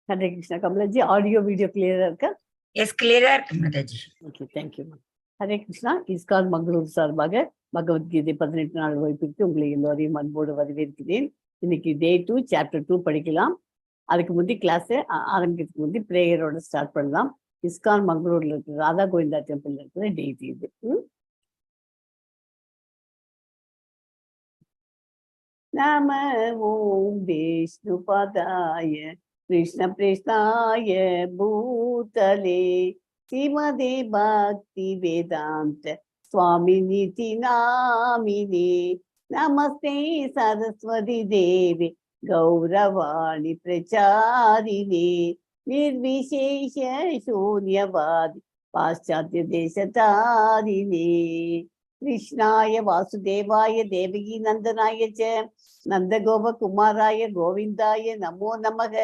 Hare Krishna கமலாஜி, audio video கிளியரா இருக்கா? S, கிளியரா இருக்கு Mataji. Okay, thank you. Hare Krishna. ISKCON Mangalore சார்பாக பகவத்கீதை 18 நாள் வகுப்பிற்கு உங்களை எல்லோரையும் அன்போடு வரவேற்கிறேன். இன்னைக்கு டே 2 சாப்டர் 2 படிக்கலாம். அதுக்கு முந்தி கிளாஸ் ஆரம்பிக்கிறதுக்கு முந்தி ப்ரேயரோட ஸ்டார்ட் பண்ணலாம். இஸ்கான் மங்களூர்ல இருக்கிற ராதா கோவிந்தா டெம்பிள் இருக்கிற டேட் இது. நம ஓம் விஷ்ணு பதாய கிருஷ்ண பிரேஷ்டாய பூதலே ஸ்ரீமதே பக்தி வேதாந்த சுவாமி நிதி நாமினே நமஸ்தே சரஸ்வதி தேவி கௌரவாணி பிரச்சாரிணே நிர்விசேஷ சூன்யவாதி பாশ্চাত্য தேசதாரிணே. கிருஷ்ணாய வாசுதேவாய தேவகி நந்தனாய ச நந்தகோபகுமாராய கோவிந்தாய நமோ நமக.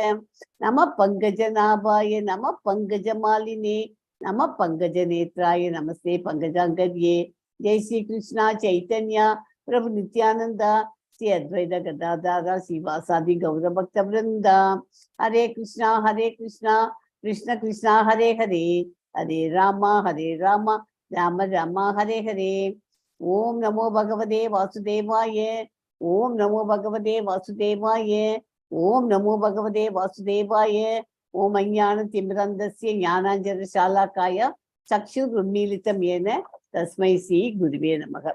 நம பங்கஜநாபாய நம பங்கஜமாலினே நம பங்கஜ நேத்ராய நமஸ்தே பங்கஜாங்கர்யே. ஜெய் ஸ்ரீ கிருஷ்ணா சைத்தன்யா பிரபு நித்யானந்தா ஸ்ரீ அத்வைத கதாதாரா ஸ்ரீவாசாதி கௌர பக்த விருந்தா. ஹரே கிருஷ்ணா ஹரே கிருஷ்ணா கிருஷ்ண கிருஷ்ணா ஹரே ஹரே ஹரே ராமா ஹரே ராமா ராம ராமா ஹரே ஹரே. ஓம் நமோ பகவதே வாசுதேவாய. ஓம் நமோ பகவதே வாசுதேவாய. ஓம் நமோ பகவதே வாசுதேவாய. ஓம் அஞ்ஞான திமிரந்தஸ்ய ஞானாஞ்சன சாலாக்காய சக்ஷுர் உன்மீலிதம் ஏன தஸ்மை ஸ்ரீ குருவே நமக.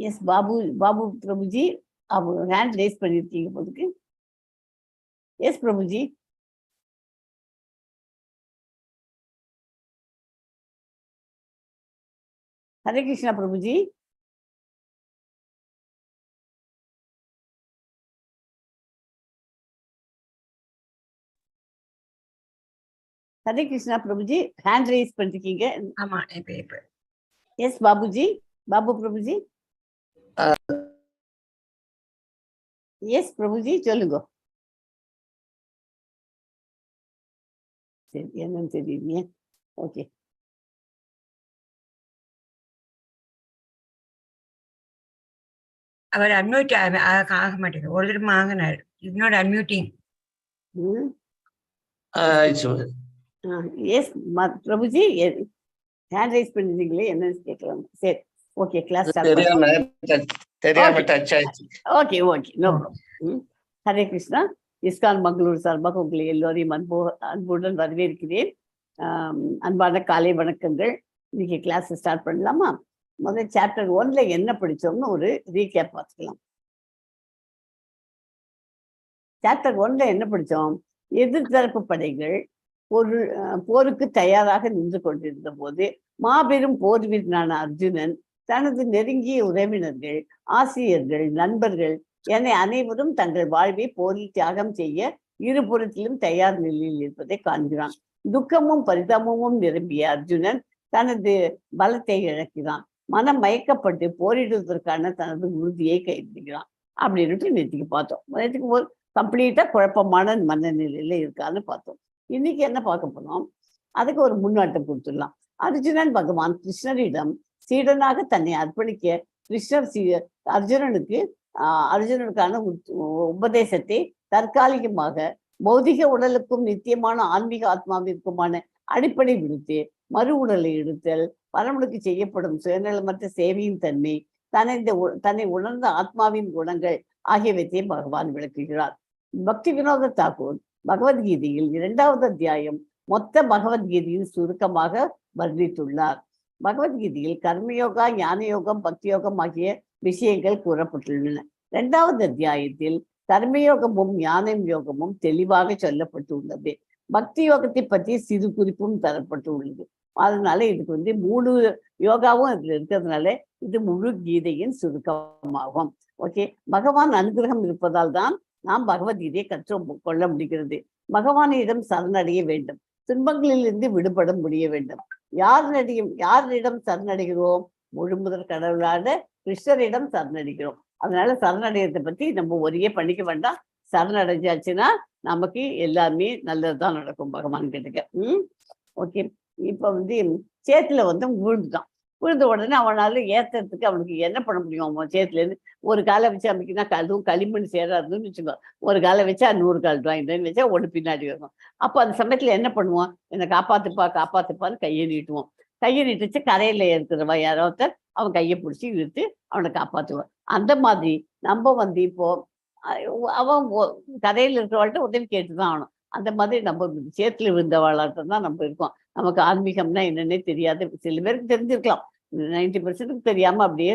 எஸ் பாபு, பாபு பிரபுஜி, அவங்க ஹேண்ட் ரேஸ் பண்ணிருக்கீங்க போதுக்கு. Yes Prabhuji. Hare Krishna Prabhuji. Hare Krishna Prabhuji, hand raise பண்ணிருக்கீங்க. ஆமா, இப்ப இப்ப. எஸ் பாபுஜி, பாபு பிரபுஜி. எஸ் பிரபுஜி சொல்லுங்க. சரி, என்னன்னு தெரியலையே. ஓகே, அவர் அன்மியூட் ஆக மாட்டேங்குது. ஒரு தடவை ஆகினார். Is not unmuting. S Prabhuji, hand raise பண்ணிருக்கீங்களே, என்னன்னு கேட்கலாம். சரி, ஓகே, கிளாஸ் ஸ்டார்ட். தெரியாம தெரியாம Okay. Touch ஆயிடுச்சு. Okay okay, no problem. Hare Krishna. ISKCON Mangalore சார்பாக உங்களை எல்லோரையும் அன்புடன் வரவேற்கிறேன். அன்பான காலை வணக்கங்கள். இன்னைக்கு கிளாஸ் ஸ்டார்ட் பண்ணலாமா? முதல் சாப்டர் 1ல என்ன படிச்சோம்னு ஒரு ரீகேப் பார்த்துக்கலாம். சாப்டர் 1ல என்ன படிச்சோம்? எதிர்த்தரப்பு படைகள் போருக்கு தயாராக நின்று கொண்டிருந்த போது மாபெரும் போர் வீரனான அர்ஜுனன் தனது நெருங்கிய உறவினர்கள், ஆசிரியர்கள், நண்பர்கள் என அனைவரும் தங்கள் வாழ்வை போரில் தியாகம் செய்ய இருபுறத்திலும் தயார் நிலையில் இருப்பதை காண்கிறான். துக்கமும் பரிதாபமும் நிரம்பிய அர்ஜுனன் தனது பலத்தை இழக்கிறான். மனம் மயக்கப்பட்டு போரிடுவதற்கான தனது உறுதியை கைவிடுகிறான் அப்படின்னுட்டு நேற்றுக்கு பார்த்தோம். நேற்றுக்கு ஒரு கம்ப்ளீட்டா குழப்பமான மனநிலையில இருக்கான்னு பார்த்தோம். இன்னைக்கு என்ன பார்க்க போனோம்? அதுக்கு ஒரு முன்னாட்டம் கொடுத்துடலாம். அர்ஜுனன் பகவான் கிருஷ்ணரிடம் சீடனாக தன்னை அர்ப்பணிக்க கிருஷ்ணர் அர்ஜுனனுக்கு அர்ஜுனனுக்கான உபதேசத்தை தற்காலிகமாக பௌதிக உடலுக்கும் நித்தியமான ஆன்மீக ஆத்மாவிற்குமான அடிப்படை விடுத்து மறு உடலை எடுத்தல், பரமனுக்கு செய்யப்படும் சுயநலமற்ற சேவையின் தன்மை, தன்னை உணர்ந்த ஆத்மாவின் குணங்கள் ஆகியவற்றை பகவான் விளக்குகிறார். பக்தி வினோத தாக்கூர் பகவத்கீதையில் 2வது அத்தியாயம் மொத்த பகவத்கீதையின் சுருக்கமாக வர்ணித்துள்ளார். பகவத்கீதையில் கர்மயோகா, ஞானயோகம், பக்தியோகம் ஆகிய விஷயங்கள் கூறப்பட்டுள்ளன. 2வது அத்தியாயத்தில் கர்மயோகமும் ஞான யோகமும் தெளிவாக சொல்லப்பட்டுள்ளது. பக்தி யோகத்தை பற்றி சிறு குறிப்பும் தரப்பட்டு உள்ளது. அதனால இதுக்கு 3 யோகாவும் இதுல இருக்கிறதுனால இது முழு கீதையின் சுருக்கமாகும். ஓகே, பகவான் அனுகிரகம் இருப்பதால் தான் நாம் பகவத்கீதையை கற்றுக் கொள்ள முடிகிறது. பகவானிடம் சரணடைய வேண்டும். துன்பங்களிலிருந்து விடுபட முடிய வேண்டும். யாரிடம் சரணடைகிறோம்? முழு முதற் கடவுளான கிருஷ்ணரிடம் சரணடைகிறோம். அதனால சரணடைகிறதை பத்தி நம்ம ஒரே பண்ணிக்க வேண்டாம். சரணடைஞ்சாச்சுன்னா நமக்கு எல்லாமே நல்லதுதான் நடக்கும் பகவான் கிட்டக்க. ஓகே, இப்ப சேத்துல விழுந்துட்டான். விழுந்த உடனே அவனால ஏத்துறதுக்கு அவனுக்கு என்ன பண்ண முடியும்? அவன் சேத்துலேருந்து ஒரு காலை வச்சு அமைக்கினா அதுவும் களிமண் சேராதுன்னு வச்சுக்கோ. ஒரு காலை வச்சா 100 கால் டுவாயின்னு வச்சா ஒன்று பின்னாடி வரும். அப்போ அந்த சமயத்துல என்ன பண்ணுவான்? என்னை காப்பாத்துப்பா காப்பாத்துப்பான்னு கையை நீட்டுவான். கையை நீட்டுச்சு கரையில இருக்கிறவ யாராவது அவன் கையை பிடிச்சி இழுத்து அவனை காப்பாத்துவான். அந்த மாதிரி நம்ம வந்து இப்போ அவன் கரையில இருக்கிறவாள்கிட்ட உதவி கேட்டுதான் ஆகணும். அந்த மாதிரி நம்ம சேத்துல விழுந்தவாளாட்டம் தான் நம்ம இருக்கோம். நமக்கு ஆன்மீகம்னா என்னன்னே தெரியாது. சில பேருக்கு தெரிஞ்சிருக்கலாம், 90% தெரியாம அப்படியே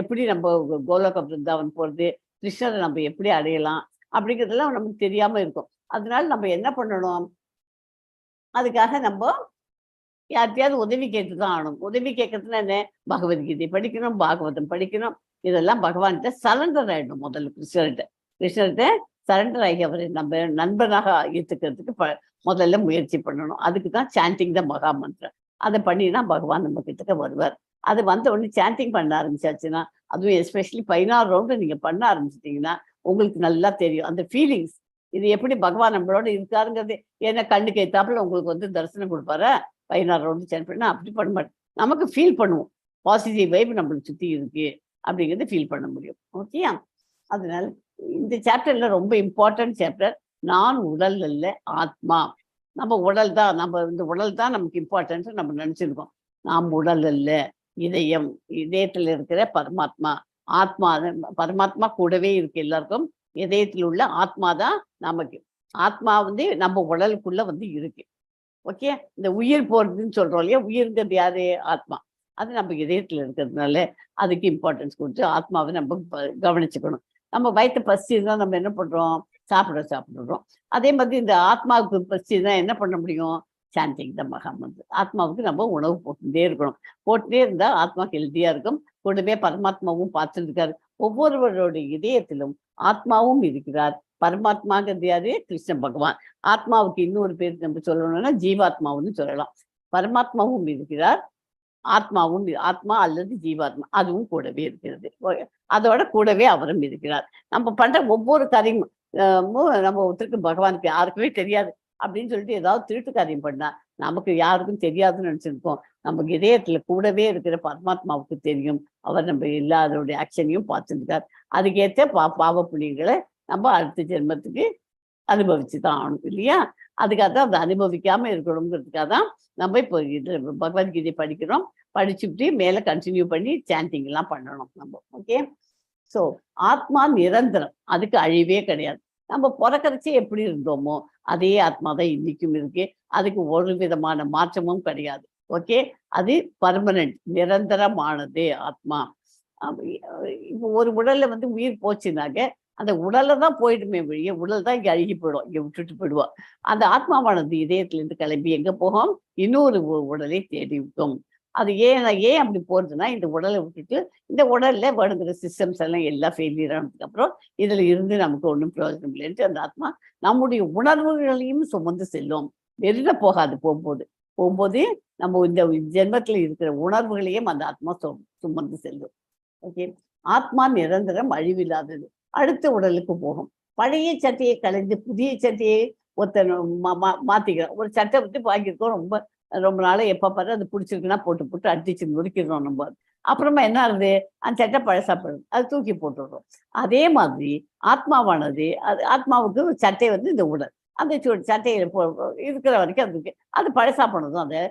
எப்படி நம்ம கோலோக பிருந்தாவன் போறது, கிருஷ்ணரை நம்ம எப்படி அடையலாம் அப்படிங்கிறதெல்லாம் நமக்கு தெரியாம இருக்கும். அதனால நம்ம என்ன பண்ணணும்? அதுக்காக நம்ம யார்கிட்டயாவது உதவி கேட்டுதான் ஆகணும். உதவி கேட்கறதுன்னா என்ன? பகவத்கீதை படிக்கணும், பாகவதம் படிக்கணும். இதெல்லாம் பகவான்கிட்ட சரண்டர் ஆயிடணும். முதல்ல கிருஷ்ணர்கிட்ட கிருஷ்ணர்கிட்ட சரண்டர் ஆகி அவரை நம்ம நண்பனாக ஏத்துக்கிறதுக்கு முதல்ல முயற்சி பண்ணணும். அதுக்கு தான் சாண்டிங் த மகா மந்திரம். அதை பண்ணினா பகவான் நம்ம கிட்டக்க வருவார். அது வந்த உடனே சாண்டிங் பண்ண ஆரம்பிச்சாச்சுன்னா, அதுவும் எஸ்பெஷலி 16 ரவுண்டு நீங்க பண்ண ஆரம்பிச்சிட்டிங்கன்னா உங்களுக்கு நல்லா தெரியும் அந்த ஃபீலிங்ஸ். இது எப்படி பகவான் நம்மளோட இருக்காருங்கிறது. ஏன்னா கண்ணுக்கு எத்தாப்புல உங்களுக்கு வந்து தரிசனம் கொடுப்பாரா? 16 ரவுண்டு சாண்ட் பண்ணா அப்படி பண்ண மாட்டேன். நமக்கு ஃபீல் பண்ணுவோம், பாசிட்டிவ் வைப் நம்மளுக்கு சுற்றி இருக்கு அப்படிங்கிறத ஃபீல் பண்ண முடியும். ஓகேயா? அதனால இந்த சாப்டர்ல ரொம்ப இம்பார்ட்டன்ட் சாப்டர். நான் உடல் அல்ல ஆத்மா. நம்ம உடல் தான், நம்ம இந்த உடல் தான் நமக்கு இம்பார்ட்டன்ட் நம்ம நினைச்சிருக்கோம். நாம் உடல் அல்ல, இதயம், இதயத்துல இருக்கிற பரமாத்மா, ஆத்மா. பரமாத்மா கூடவே இருக்கு எல்லாருக்கும். இதயத்தில் உள்ள ஆத்மா தான் நமக்கு. ஆத்மா வந்து நம்ம உடலுக்குள்ள வந்து இருக்கு. ஓகே, இந்த உயிர் போறதுன்னு சொல்றோம் இல்லையா? உயிர்ங்கிறது யாரு? ஆத்மா. அது நம்ம இதயத்துல இருக்கிறதுனால அதுக்கு இம்பார்ட்டன்ஸ் கொடுத்து ஆத்மாவை நம்ம கவனிச்சுக்கணும். நம்ம வயிற்று பசி இருந்தால் நம்ம என்ன பண்றோம்? சாப்பிடுறோம். அதே மாதிரி இந்த ஆத்மாவுக்கு பசி இருந்தால் என்ன பண்ண முடியும்? சாண்டிங் த மகாமந்திரம். ஆத்மாவுக்கு நம்ம உணவு போட்டுட்டே இருக்கணும். போட்டுட்டே இருந்தால் ஆத்மா ஹெல்த்தியா இருக்கும். கூடவே பரமாத்மாவும் பார்த்துட்டு இருக்காரு. ஒவ்வொருவருடைய இதயத்திலும் ஆத்மாவும் இருக்கிறார். பரமாத்மாங்கிறது யாரு? கிருஷ்ண பகவான். ஆத்மாவுக்கு இன்னொரு பேர் நம்ம சொல்லணும்னா ஜீவாத்மாவுன்னு சொல்லலாம். பரமாத்மாவும் இருக்கிறார், ஆத்மாவும், ஆத்மா அல்லது ஜீவாத்மா அதுவும் கூடவே இருக்கிறது. அதோட கூடவே அவரும் இருக்கிறார். நம்ம பண்ற ஒவ்வொரு காரியமும் நம்ம ஒருத்தருக்கு பகவானுக்கு யாருக்குமே தெரியாது அப்படின்னு சொல்லிட்டு ஏதாவது திருட்டு காரியம் பண்ணா நமக்கு யாருக்கும் தெரியாதுன்னு நினைச்சிருக்கோம். நமக்கு இதயத்துல கூடவே இருக்கிற பரமாத்மாவுக்கு தெரியும். அவர் நம்ம எல்லாருடைய ஆக்ஷனையும் பார்த்துருக்கார். அதுக்கேற்ற பாவ புண்ணியங்களை நம்ம அடுத்த ஜென்மத்துக்கு அனுபவிச்சுதான் ஆகணும் இல்லையா? அதுக்காக தான் அதை அனுபவிக்காம இருக்கணுங்கிறதுக்காக தான் நம்ம இப்போ இது பகவத்கீதை படிக்கிறோம். படிச்சுட்டு மேலே கண்டினியூ பண்ணி சாண்டிங் எல்லாம் பண்ணணும் நம்ம. ஓகே, ஸோ ஆத்மா நிரந்தரம், அதுக்கு அழிவே கிடையாது. நம்ம பிறக்கறச்சே எப்படி இருந்தோமோ அதே ஆத்மா தான் இன்னைக்கும் இருக்கு. அதுக்கு ஒரு விதமான மாற்றமும் கிடையாது. ஓகே, அது பர்மனன்ட், நிரந்தரமானது ஆத்மா. இப்போ ஒரு உடல்ல வந்து உயிர் போச்சுனாக்க அந்த உடலை தான் போயிடுமே வழியே, உடல் தான் இங்கே அழுகி போயிடும், இங்கே விட்டுட்டு போயிடுவோம். அந்த ஆத்மாவானது இதயத்திலேருந்து கிளம்பி எங்கே போகும்? இன்னொரு உடலை தேடி விட்டோம். அது ஏன் ஏன் அப்படி போறதுன்னா, இந்த உடலை விட்டுட்டு இந்த உடல்ல வேணுங்கிற சிஸ்டம்ஸ் எல்லாம் எல்லாம் ஃபெயிலியர் ஆனதுக்கு அப்புறம் இதுல இருந்து நமக்கு ஒன்றும் பிரயோஜனம் இல்லைன்ட்டு அந்த ஆத்மா நம்முடைய உணர்வுகளையும் சுமந்து செல்லும். வெளியில போகாது. போகும்போது போகும்போது நம்ம இந்த ஜென்மத்துல இருக்கிற உணர்வுகளையும் அந்த ஆத்மா சுமந்து செல்லும். ஓகே, ஆத்மா நிரந்தரம், அழிவில்லாதது. அடுத்த உடலுக்கு போகும். பழைய சட்டையை களைந்து புதிய சட்டையை ஒருத்தன் மாத்திக்கிறோம். ஒரு சட்டை வந்து வாங்கியிருக்கோம், ரொம்ப ரொம்ப நாளாக எப்போ பாரு அது பிடிச்சிருக்குன்னா போட்டு போட்டு அடிச்சு நொறுக்கிடுறோம் நம்ம. அப்புறமா என்ன ஆகுது? அந்த சட்டை பழசா போடுது, அது தூக்கி போட்டுடுறோம். அதே மாதிரி ஆத்மாவானது, அது ஆத்மாவுக்கு ஒரு சட்டை வந்து இந்த உடல், அந்த சட்டையில இருக்கிற வரைக்கும் அதுக்கு அது பழசா போனதும் அதை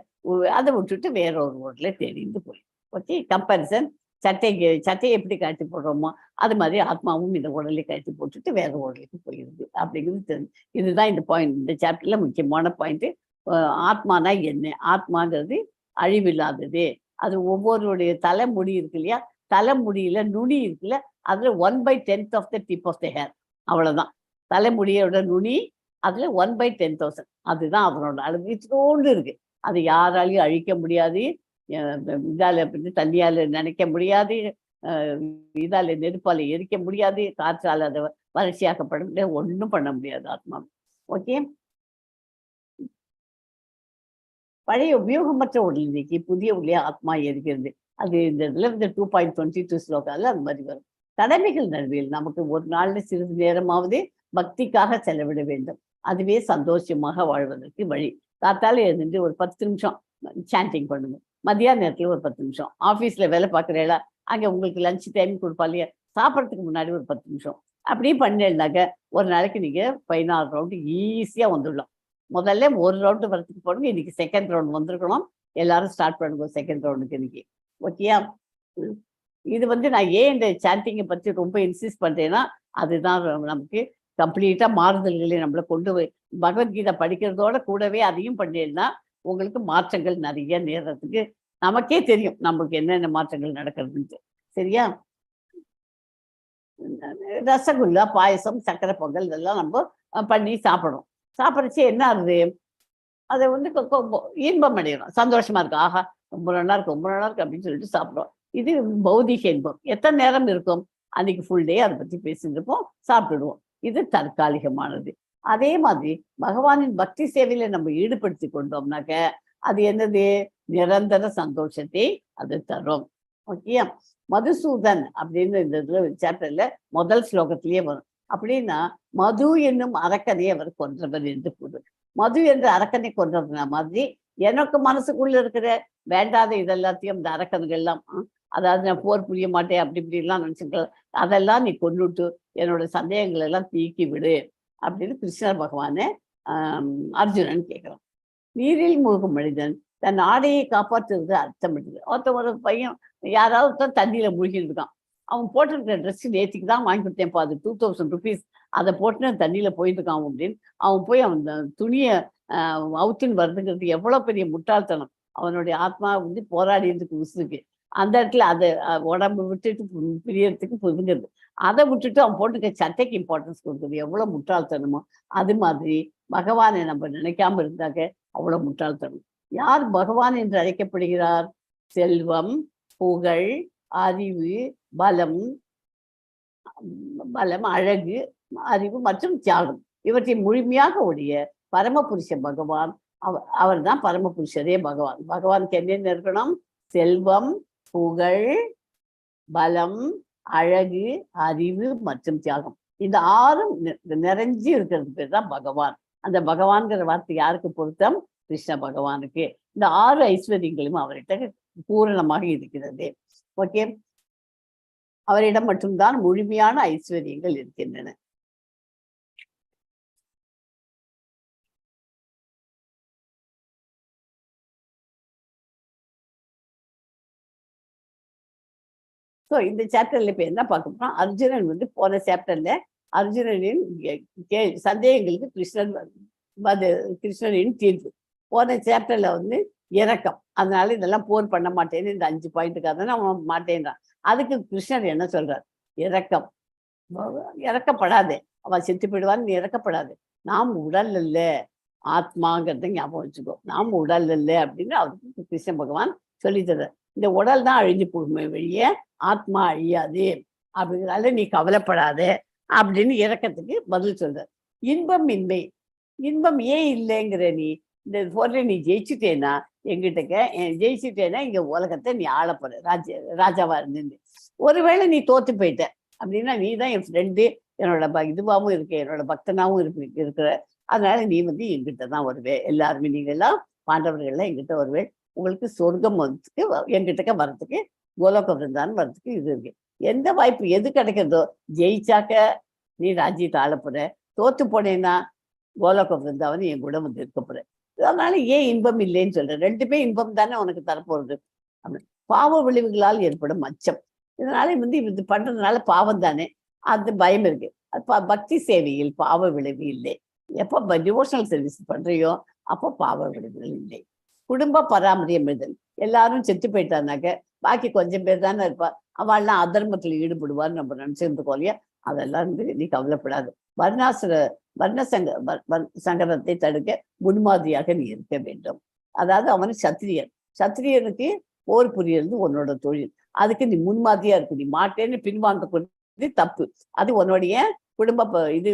அதை விட்டுட்டு வேற ஒரு உடலை தேடிட்டு போயிடும். ஓகே, கம்பேரிசன் சட்டையை எப்படி கழட்டி போடுறோமோ அது மாதிரி ஆத்மாவும் இந்த உடலை கழட்டி போட்டுட்டு வேற உடலுக்கு போயிடுது அப்படிங்கிறது தெரிஞ்சு. இதுதான் இந்த பாயிண்ட், இந்த சாப்டர்ல முக்கியமான பாயிண்ட். ஆத்மானா என்ன? ஆத்மாங்கிறது அழிவில்லாதது. அது ஒவ்வொருடைய தலைமுடி இருக்கு இல்லையா, தலைமுடியில நுனி இருக்குல்ல, அதுல 1/10 of the tip of the hair, அவ்வளவுதான். தலைமுடியோட நுனி அதுல 1/10,000, அதுதான் அவனோட அளவு. இத்தோண்டு இருக்கு. அது யாராலையும் அழிக்க முடியாது, இதால தண்ணியால நினைக்க முடியாது, இதால நெருப்பால எரிக்க முடியாது, காற்றால அதை வறட்சியாக்கப்பட முடியாது, ஒன்றும் பண்ண முடியாது ஆத்மா. ஓகே, பழைய உபயோகமற்ற உடல் நீக்கி புதிய உடலே ஆத்மா எரிக்கிறது. அது இந்த இதுல வந்து 2.22 ஸ்லோகால அது மாதிரி வரும். கடமைகள் நடுவில் நமக்கு ஒரு நாள்ல சிறிது நேரமாவது பக்திக்காக செலவிட வேண்டும். அதுவே சந்தோஷமாக வாழ்வதற்கு வழி. காத்தால எழுந்துட்டு ஒரு 10 நிமிஷம் சாண்டிங் பண்ணுங்க. மத்தியான நேரத்துல ஒரு 10 நிமிஷம். ஆஃபீஸில் வேலை பார்க்குறேளா அங்கே உங்களுக்கு லஞ்ச் டைம் கொடுப்பா இல்லையா, சாப்பிட்றதுக்கு முன்னாடி ஒரு 10 நிமிஷம் அப்படியே பண்ணிருந்தாக்க ஒரு நாளைக்கு நீங்கள் 16 ரவுண்டு ஈஸியாக வந்துடலாம். முதல்ல ஒரு ரவுண்டு வரத்துக்கு போடுங்க. இன்னைக்கு செகண்ட் ரவுண்ட் வந்திருக்கணும். எல்லாரும் ஸ்டார்ட் பண்ணுங்க செகண்ட் ரவுண்டுக்கு இன்னைக்கு. ஓகேயா? இது வந்து நான் ஏன் இந்த சாண்டிங்கை பற்றி ரொம்ப இன்சிஸ்ட் பண்ணுறேன்னா அதுதான் நமக்கு கம்ப்ளீட்டாக மாறுதல்களை நம்மளை கொண்டு போய் பகவத்கீதை படிக்கிறதோட கூடவே அதையும் பண்ணியிருந்தா உங்களுக்கு மாற்றங்கள் நிறைய நேரத்துக்கு நமக்கே தெரியும் நம்மளுக்கு என்னென்ன மாற்றங்கள் நடக்கிறதுன்ட்டு. சரியா? ரசகுல்லா, பாயசம், சக்கரை பொங்கல் இதெல்லாம் நம்ம பண்ணி சாப்பிடுறோம். சாப்பிட்றச்சே என்ன ஆகுது, அதை வந்து இன்பம் அடைகிறோம், சந்தோஷமா இருக்கு, ஆஹா ரொம்ப நல்லா இருக்கு, ரொம்ப நல்லா இருக்கு அப்படின்னு சொல்லிட்டு சாப்பிடுறோம். இது பௌதிக இன்பம். எத்தனை நேரம் இருக்கும்? அன்னைக்கு ஃபுல் டே அதை பற்றி பேசிட்டு இருப்போம், சாப்பிட்டுடுவோம். இது தற்காலிகமானது. அதே மாதிரி பகவானின் பக்தி சேவையில நம்ம ஈடுபடுத்தி கொண்டோம்னாக்க அது என்னது, நிரந்தர சந்தோஷத்தை அது தரும். ஓகேயா? மதுசூதன் அப்படின்னு இந்த இதுல சாப்டர்ல முதல் ஸ்லோகத்திலேயே வரும். அப்படின்னா மது என்னும் அரக்கனை அவர் கொன்றவர் என்று கூறு. மது என்ற அரக்கனை கொன்றதுனா மாதிரி எனக்கு மனசுக்குள்ள இருக்கிற வேண்டாத இதெல்லாத்தையும் இந்த அரக்கன்கள்லாம், அதாவது நான் போர் புரிய மாட்டேன் அப்படி இப்படி எல்லாம் நினைச்சுக்க, அதெல்லாம் நீ கொன்னுட்டு என்னோட சந்தேகங்கள் எல்லாம் தீக்கி விடு அப்படின்னு கிருஷ்ணர் பகவானை அர்ஜுனன் கேட்கிறான். நீரில் மூழ்கும் மனிதன் தன் ஆடையை காப்பாற்றுவது அர்த்தம் இருக்குது. ஒருத்தன் ஒரு பையன் யாராவது ஒருத்தன் தண்ணியில மூழ்கிட்டு இருக்கான், அவன் போட்டிருக்கிற ட்ரெஸ் நேற்றுக்கு தான் வாங்கி கொடுத்தேன்ப்பா, அது 2000 ருபீஸ், அதை போட்டுன்னு தண்ணியில போயிட்டு இருக்கான் அப்படின்னு அவன் போய் அவன் துணியை அவுத்துன்னு வருதுங்கிறது எவ்வளோ பெரிய முட்டாள்தனம். அவனுடைய ஆத்மா வந்து போராடியதுக்கு உசுருக்கு அந்த இடத்துல அதை உடம்பு விட்டுட்டு பிரியறதுக்கு புதுங்கிறது, அதை விட்டுட்டு அவன் போட்டுக்க சட்டைக்கு இம்பார்ட்டன்ஸ் கொடுக்குறது எவ்வளோ முட்டாள்தனமோ. அது மாதிரி பகவானை நம்ம நினைக்காம இருந்தாக்க அவ்வளோ முட்டாள்தனம். யார் பகவான் என்று அழைக்கப்படுகிறார்? செல்வம், புகழ், அறிவு, பலம், பலம், அழகு, அறிவு மற்றும் தியாகம் இவற்றை முழுமையாக உடைய பரமபுருஷ பகவான். அவர் தான் பரமபுருஷரே பகவான். பகவானுக்கு என்னென்ன இருக்கணும்? செல்வம், புகழ், பலம், அழகு, அறிவு மற்றும் தியாகம். இந்த ஆறும் நிறைஞ்சு இருக்கிறது பேர் தான் பகவான். அந்த பகவான்கிற வார்த்தை யாருக்கு பொருத்தம்? கிருஷ்ண பகவானுக்கு. இந்த 6 ஐஸ்வர்யங்களும் அவர்கிட்ட பூரணமாக இருக்கிறது. ஓகே, அவரிடம் மட்டும்தான் முழுமையான ஐஸ்வர்யங்கள் இருக்கின்றன. ஸோ இந்த சாப்டர்ல இப்ப என்ன பார்க்க போறோம்? அர்ஜுனன் வந்து போன சாப்டர்ல அர்ஜுனனின் சந்தேகங்களுக்கு கிருஷ்ணன் கிருஷ்ணனின் தீர்வு. போன சாப்டர்ல வந்து இரக்கம், அதனால இதெல்லாம் போர் பண்ண மாட்டேன்னு இந்த 5 பாயிண்ட்டுக்காக தான் அவன் மாட்டேன்றான். அதுக்கு கிருஷ்ணர் என்ன சொல்றார்? இரக்கம், இறக்கப்படாதே, அவன் செத்து போயிடுவான்னு நீ இறக்கப்படாது. நாம் உடல் அல்ல ஆத்மாங்கிறத ஞாபகம் வச்சுக்கோ, நாம் உடல் அல்ல அப்படின்னு அவருக்கு கிருஷ்ண பகவான் சொல்லி தர்றார். இந்த உடல் தான் அழிஞ்சு போகுமே வெளியே ஆத்மா அழியாது, அப்படிங்கிறதால நீ கவலைப்படாத அப்படின்னு இரக்கத்துக்கு பதில் சொல்றார். இன்பம் இன்மை, இன்பம் ஏன் இல்லைங்கிற நீ இந்த போர்ல நீ ஜெயிச்சுட்டேன்னா எங்கிட்டக்க ஜெயிச்சுட்டேன்னா இங்க உலகத்தை நீ ஆளப்போற ராஜாவா இருந்து. ஒருவேளை நீ தோத்து போயிட்ட அப்படின்னா நீ தான் என் ஃப்ரெண்டு, என்னோட இதுவாகவும் இருக்க, என்னோட பக்தனாகவும் இருக்கிற, அதனால நீ வந்து எங்கிட்ட தான் வருவே, எல்லாருமே நீங்க எல்லாம் பாண்டவர்கள்லாம் எங்கிட்ட வருவே, உங்களுக்கு சொர்க்கம் வந்து எங்கிட்டக்க வர்றதுக்கு கோலோக விருந்தான் வர்றதுக்கு இது இருக்கு. எந்த வாய்ப்பு எது கிடைக்கிறதோ, ஜெயிச்சாக்க நீ ராஜ்யத்தை ஆளப்போற, தோத்து போனேன்னா கோலோக விருந்தாவன் என் கூட வந்து இருக்க போற. அதனால ஏன் இன்பம் இல்லைன்னு சொல்ற? ரெண்டுமே இன்பம் தானே உனக்கு தரப்போறது அப்படின்னு. பாவ விளைவுகளால் ஏற்படும் அச்சம், இதனால வந்து இது பண்றதுனால பாவம் தானே, அது பயம் இருக்கு. பக்தி சேவையில் பாவ விளைவு இல்லை. எப்போ டிவோஷனல் சர்வீஸ் பண்றியோ அப்போ பாவ விளைவுகள் இல்லை. குடும்ப பராமரியம் எழுதல், எல்லாரும் செத்து போயிட்டாருனாக்க பாக்கி கொஞ்சம் பேர் தானே இருப்பா, அவள்லாம் அதர்மத்துல ஈடுபடுவான்னு நம்ம நினைச்சிருந்துக்கோ இல்லையா, அதெல்லாம் வந்து நீ கவலைப்படாது. வர்ண சங்கரத்தை தடுக்க முன்மாதிரியாக நீ இருக்க வேண்டும். அதாவது அவன் சத்திரியன், சத்திரியனுக்கு போர் புரியறது உன்னோட தொழில், அதுக்கு நீ முன்மாதிரியா இருக்கு. நீ மாட்டேன்னு பின்வாங்க கொடுத்தது தப்பு, அது உன்னுடைய குடும்ப இது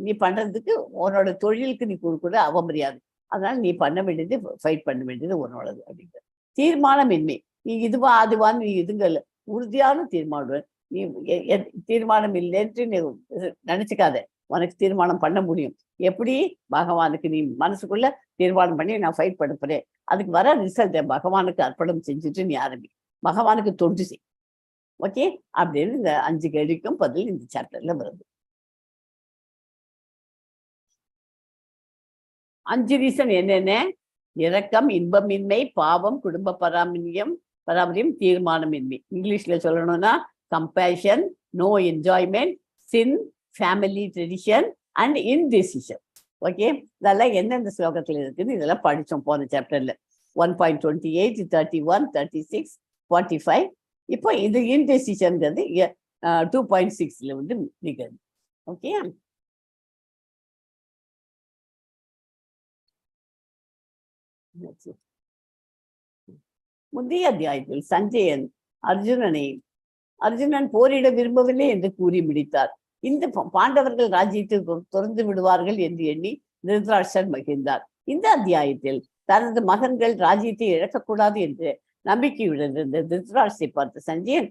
நீ பண்றதுக்கு உன்னோட தொழிலுக்கு நீ கொடுக்குற அவமரியாதை. அதனால நீ பண்ண வேண்டியது ஃபைட் பண்ண வேண்டியது உன்னோடது அப்படிங்கிற தீர்மானமின்மை. நீ இதுவா அதுவான்னு நீ இதுங்கல்ல, உறுதியான தீர்மானம். நீ தீர்மானம் இல்லைன்ட்டு நீ நினைச்சுக்காத, உனக்கு தீர்மானம் பண்ண முடியும். எப்படி? பகவானுக்கு நீ மனசுக்குள்ள தீர்மானம் பண்ணி நான் ஃபைட் பண்ண போறேன், அதுக்கு வர ரிசல்ட்டை பகவானுக்கு அர்ப்பணம் செஞ்சுட்டு நீ ஆரம்பி, பகவானுக்கு தொண்டு செய். ஓகே அப்படின்னு இந்த 5 கேள்விக்கும் பதில் இந்த சாப்டர்ல வருது. 5 ரீசன் என்னென்ன? இரக்கம், இன்பமின்மை, பாவம், குடும்ப பராமரியம், தீர்மானமின்மை. இங்கிலீஷ்ல சொல்லணும்னா compassion, no enjoyment, sin, family tradition and indecision. Okay, இதெல்லாம் எந்தெந்த ஸ்லோகத்துல இருக்குன்னு இதெல்லாம் படிச்சோம் போன சாப்டர்ல. 1.28, 31, 36, 45. இப்போ இது இன்டெசிஷன்ங்கிறது 2.6 வந்து நிற்கிறது. ஓகே, முந்தைய அத்தியாயத்தில் சஞ்சயன் அர்ஜுனன் போரிட விரும்பவில்லை என்று கூறி முடித்தார். இந்த பாண்டவர்கள் ராஜ்யத்தை துறந்து விடுவார்கள் என்று எண்ணி திருதராஷ்டிரன் மகிழ்ந்தார். இந்த அத்தியாயத்தில் தனது மகன்கள் ராஜ்யத்தை இழக்கக்கூடாது என்று நம்பிக்கையுடன் இருந்த திருதராஷ்டிரத்தை பார்த்த சஞ்சயன்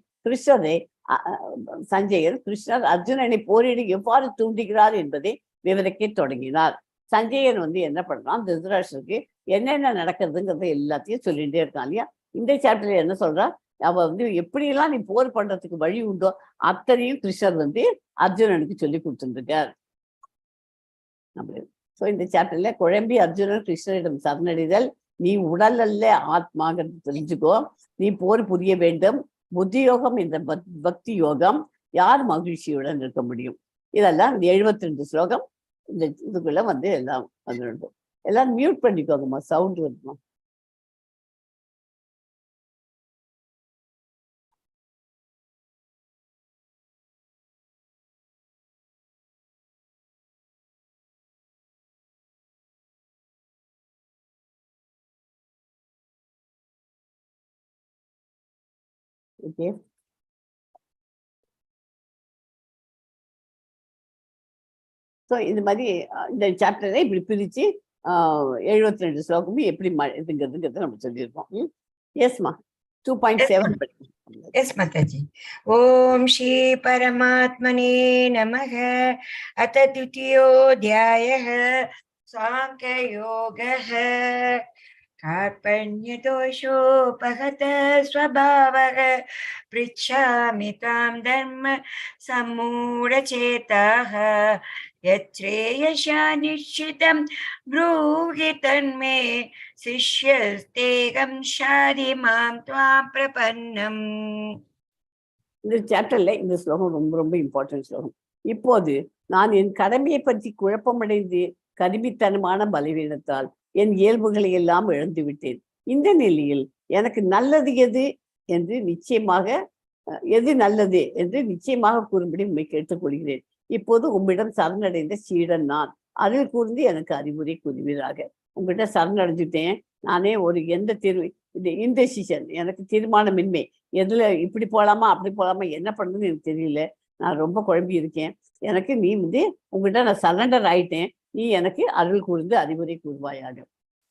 கிருஷ்ணர் அர்ஜுனனை போரிட எவ்வாறு தூண்டுகிறார் என்பதை விவரிக்க தொடங்கினார். சஞ்சயன் வந்து என்ன பண்றான், திருதராஷ்டிரருக்கு என்னென்ன நடக்கிறதுங்கிறத எல்லாத்தையும் சொல்லிகிட்டே இருக்கான் இல்லையா? இந்த சாப்டர்ல என்ன சொல்றா, அவ வந்து எப்படியெல்லாம் நீ போர் பண்றதுக்கு வழி உண்டோ அத்தனையும் கிருஷ்ணர் வந்து அர்ஜுனனுக்கு சொல்லி கொடுத்துருக்கார். அப்படி ஸோ இந்த சாப்டர்ல குழம்பி அர்ஜுனன் கிருஷ்ணரிடம் சரணடைதல், நீ உடல் அல்ல ஆத்மாங்கிறது தெரிஞ்சுக்கோ, நீ போர் புரிய வேண்டும், புத்தி யோகம் என்ற பக்தி யோகம், யார் மகிழ்ச்சியுடன் இருக்க முடியும், இதெல்லாம் இந்த 72 ஸ்லோகம் இந்த இதுக்குள்ள வந்து எல்லாம் வந்துடும். எல்லாம் மியூட் பண்ணிக்கோங்கம்மா, சவுண்ட் வருமா? ஓகே, ஸோ இந்த மாதிரி இந்த சாப்டரை இப்படி பிரித்து 72 ஸ்லோகமும் எப்படி இதுங்கிறதுங்கிறத நம்ம சொல்லியிருக்கோம். எஸ்மா, 2.7 படிக்கும். எஸ் மாதாஜி. ஓம் ஸ்ரீ பரமாத்மனே நமஹ. அத துதியோத்யாயः சாங்கயோகः. कार्पण्यदोषोपहत स्वभावः पृच्छामि त्वां धर्म सम्मूढचेताः यच्छ्रेयसा निश्चितं ब्रूहि तन्मे शिष्यस्तेऽहं शाधि मां त्वां प्रपन्नम्. இந்த சாப்டர்ல இந்த ஸ்லோகம் ரொம்ப ரொம்ப இம்பார்ட்டன்ட் ஸ்லோகம். இப்போது நான் என் கடமையை பற்றி குழப்பமடைந்து கருமித்தனமான பலவீனத்தால் என் இயல்புகளை எல்லாம் இழந்து விட்டேன். இந்த நிலையில் எனக்கு நல்லது எது என்று நிச்சயமாக எது நல்லது என்று நிச்சயமாக கூறும்படி உண்மை கேட்டுக்கொள்கிறேன். இப்போது உம்மிடம் சரணடைந்த சீடன் நான், அருள் கூர்ந்து எனக்கு அறிவுரை கூறுவீராக. உங்ககிட்ட சரணடைஞ்சுட்டேன் நானே, ஒரு எந்த தீர்வு இந்த இன்டெசிஷன், எனக்கு தீர்மானமின்மை, எதுல இப்படி போலாமா அப்படி போலாமா என்ன பண்ணுறதுன்னு எனக்கு தெரியல, நான் ரொம்ப குழம்பி இருக்கேன், எனக்கு நீ வந்து உங்ககிட்ட நான் சரண்டர் ஆயிட்டேன், நீ எனக்கு அருள் கூர்ந்து அறிவுரை கூறுவாயாக.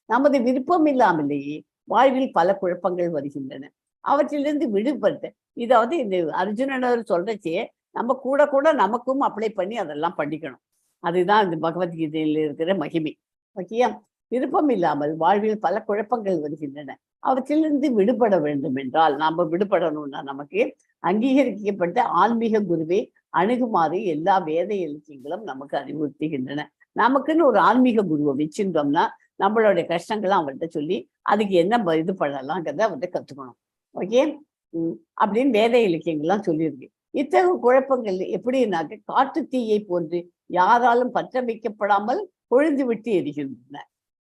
நமது விருப்பம் இல்லாமலேயே வாழ்வில் பல குழப்பங்கள் வருகின்றன, அவற்றிலிருந்து விடுபட்ட இதாவது இந்த அர்ஜுனனர் சொல்றச்சே நம்ம கூட கூட நமக்கும் அப்ளை பண்ணி அதெல்லாம் பண்ணிக்கணும். அதுதான் இந்த பகவத்கீதையில் இருக்கிற மகிமை. ஓகேயா? விருப்பம் இல்லாமல் வாழ்வில் பல குழப்பங்கள் வருகின்றன, அவற்றிலிருந்து விடுபட வேண்டும் என்றால் நாம விடுபடணும்னா நமக்கு அங்கீகரிக்கப்பட்ட ஆன்மீக குருவை அணுகுமாறு எல்லா வேத இலக்கியங்களும் நமக்கு அறிவுறுத்துகின்றன. நமக்குன்னு ஒரு ஆன்மீக குருவை வச்சிருந்தோம்னா நம்மளுடைய கஷ்டங்கள்லாம் அவர்கிட்ட சொல்லி அதுக்கு என்ன இது பண்ணலாங்கிறத அவர்கிட்ட கத்துக்கணும். ஓகே அப்படின்னு வேத இலக்கியங்கள்லாம் சொல்லியிருக்கு. இத்தகைய குழப்பங்கள் எப்படின்னாக்க காட்டு தீயை போன்று யாராலும் பற்ற வைக்கப்படாமல் கொழுந்து விட்டு எரிகின்றன.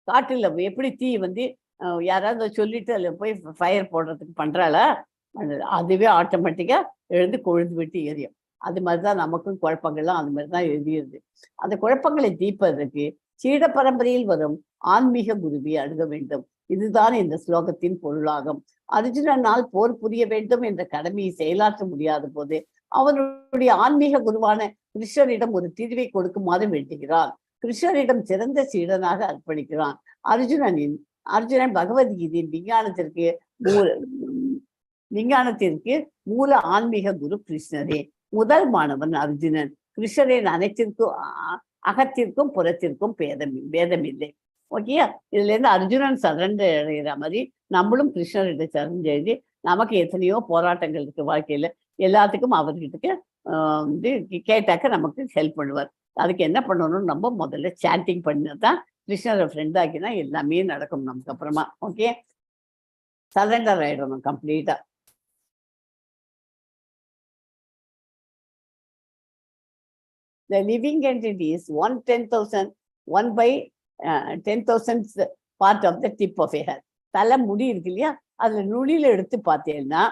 காட்டுல எப்படி தீ வந்து யாராவது சொல்லிட்டு அதில் போய் ஃபயர் போடுறதுக்கு பண்றாளா, அதுவே ஆட்டோமேட்டிக்கா எழுந்து கொழுந்து விட்டு எரியும். அது மாதிரிதான் நமக்கும் குழப்பங்கள்லாம் அது மாதிரிதான் எரியுது. அந்த குழப்பங்களை தீர்ப்பதற்கு சீட பரம்பரையில் வரும் ஆன்மீக குருவை அணுக வேண்டும். இதுதான் இந்த ஸ்லோகத்தின் பொருளாகும். அர்ஜுனனால் போர் புரிய வேண்டும் என்ற கடமையை செயலாற்ற முடியாத போது அவனுடைய ஆன்மீக குருவான கிருஷ்ணரிடம் ஒரு தீர்வை கொடுக்குமாறு வேண்டுகிறான். கிருஷ்ணரிடம் சிறந்த சீடனாக அர்ப்பணிக்கிறான். அர்ஜுனன் பகவத்கீதையின் விஞ்ஞானத்திற்கு மூல ஆன்மீக குரு கிருஷ்ணரே. முதல் மாணவன் அர்ஜுனன். கிருஷ்ணரின் அனைத்திற்கும் அகத்திற்கும் புறத்திற்கும் பேதம் இல்லை. ஓகேயா? இதுல இருந்து அர்ஜுனன் சரண்டர் அடைகிற மாதிரி நம்மளும் கிருஷ்ணர்கிட்ட சரண்டர் எழுதி, நமக்கு எத்தனையோ போராட்டங்கள் இருக்கு வாழ்க்கையில, எல்லாத்துக்கும் அவர்கிட்ட வந்து கேட்டாக்க நமக்கு ஹெல்ப் பண்ணுவார். அதுக்கு என்ன பண்ணணும், நம்ம முதல்ல சாண்டிங் பண்ணதான் கிருஷ்ணரை ஃப்ரெண்ட் ஆக்கினா எல்லாமே நடக்கும் நமக்கு அப்புறமா. ஓகே, சரண்டர் ஆயிடணும் கம்ப்ளீட்டா. The living entity is 1 10,000, 1 by 10,000 part of the tip of a hair. தலை முடி இருக்கு இல்லையா, அதுல நுனியில எடுத்து பார்த்தேன்னா,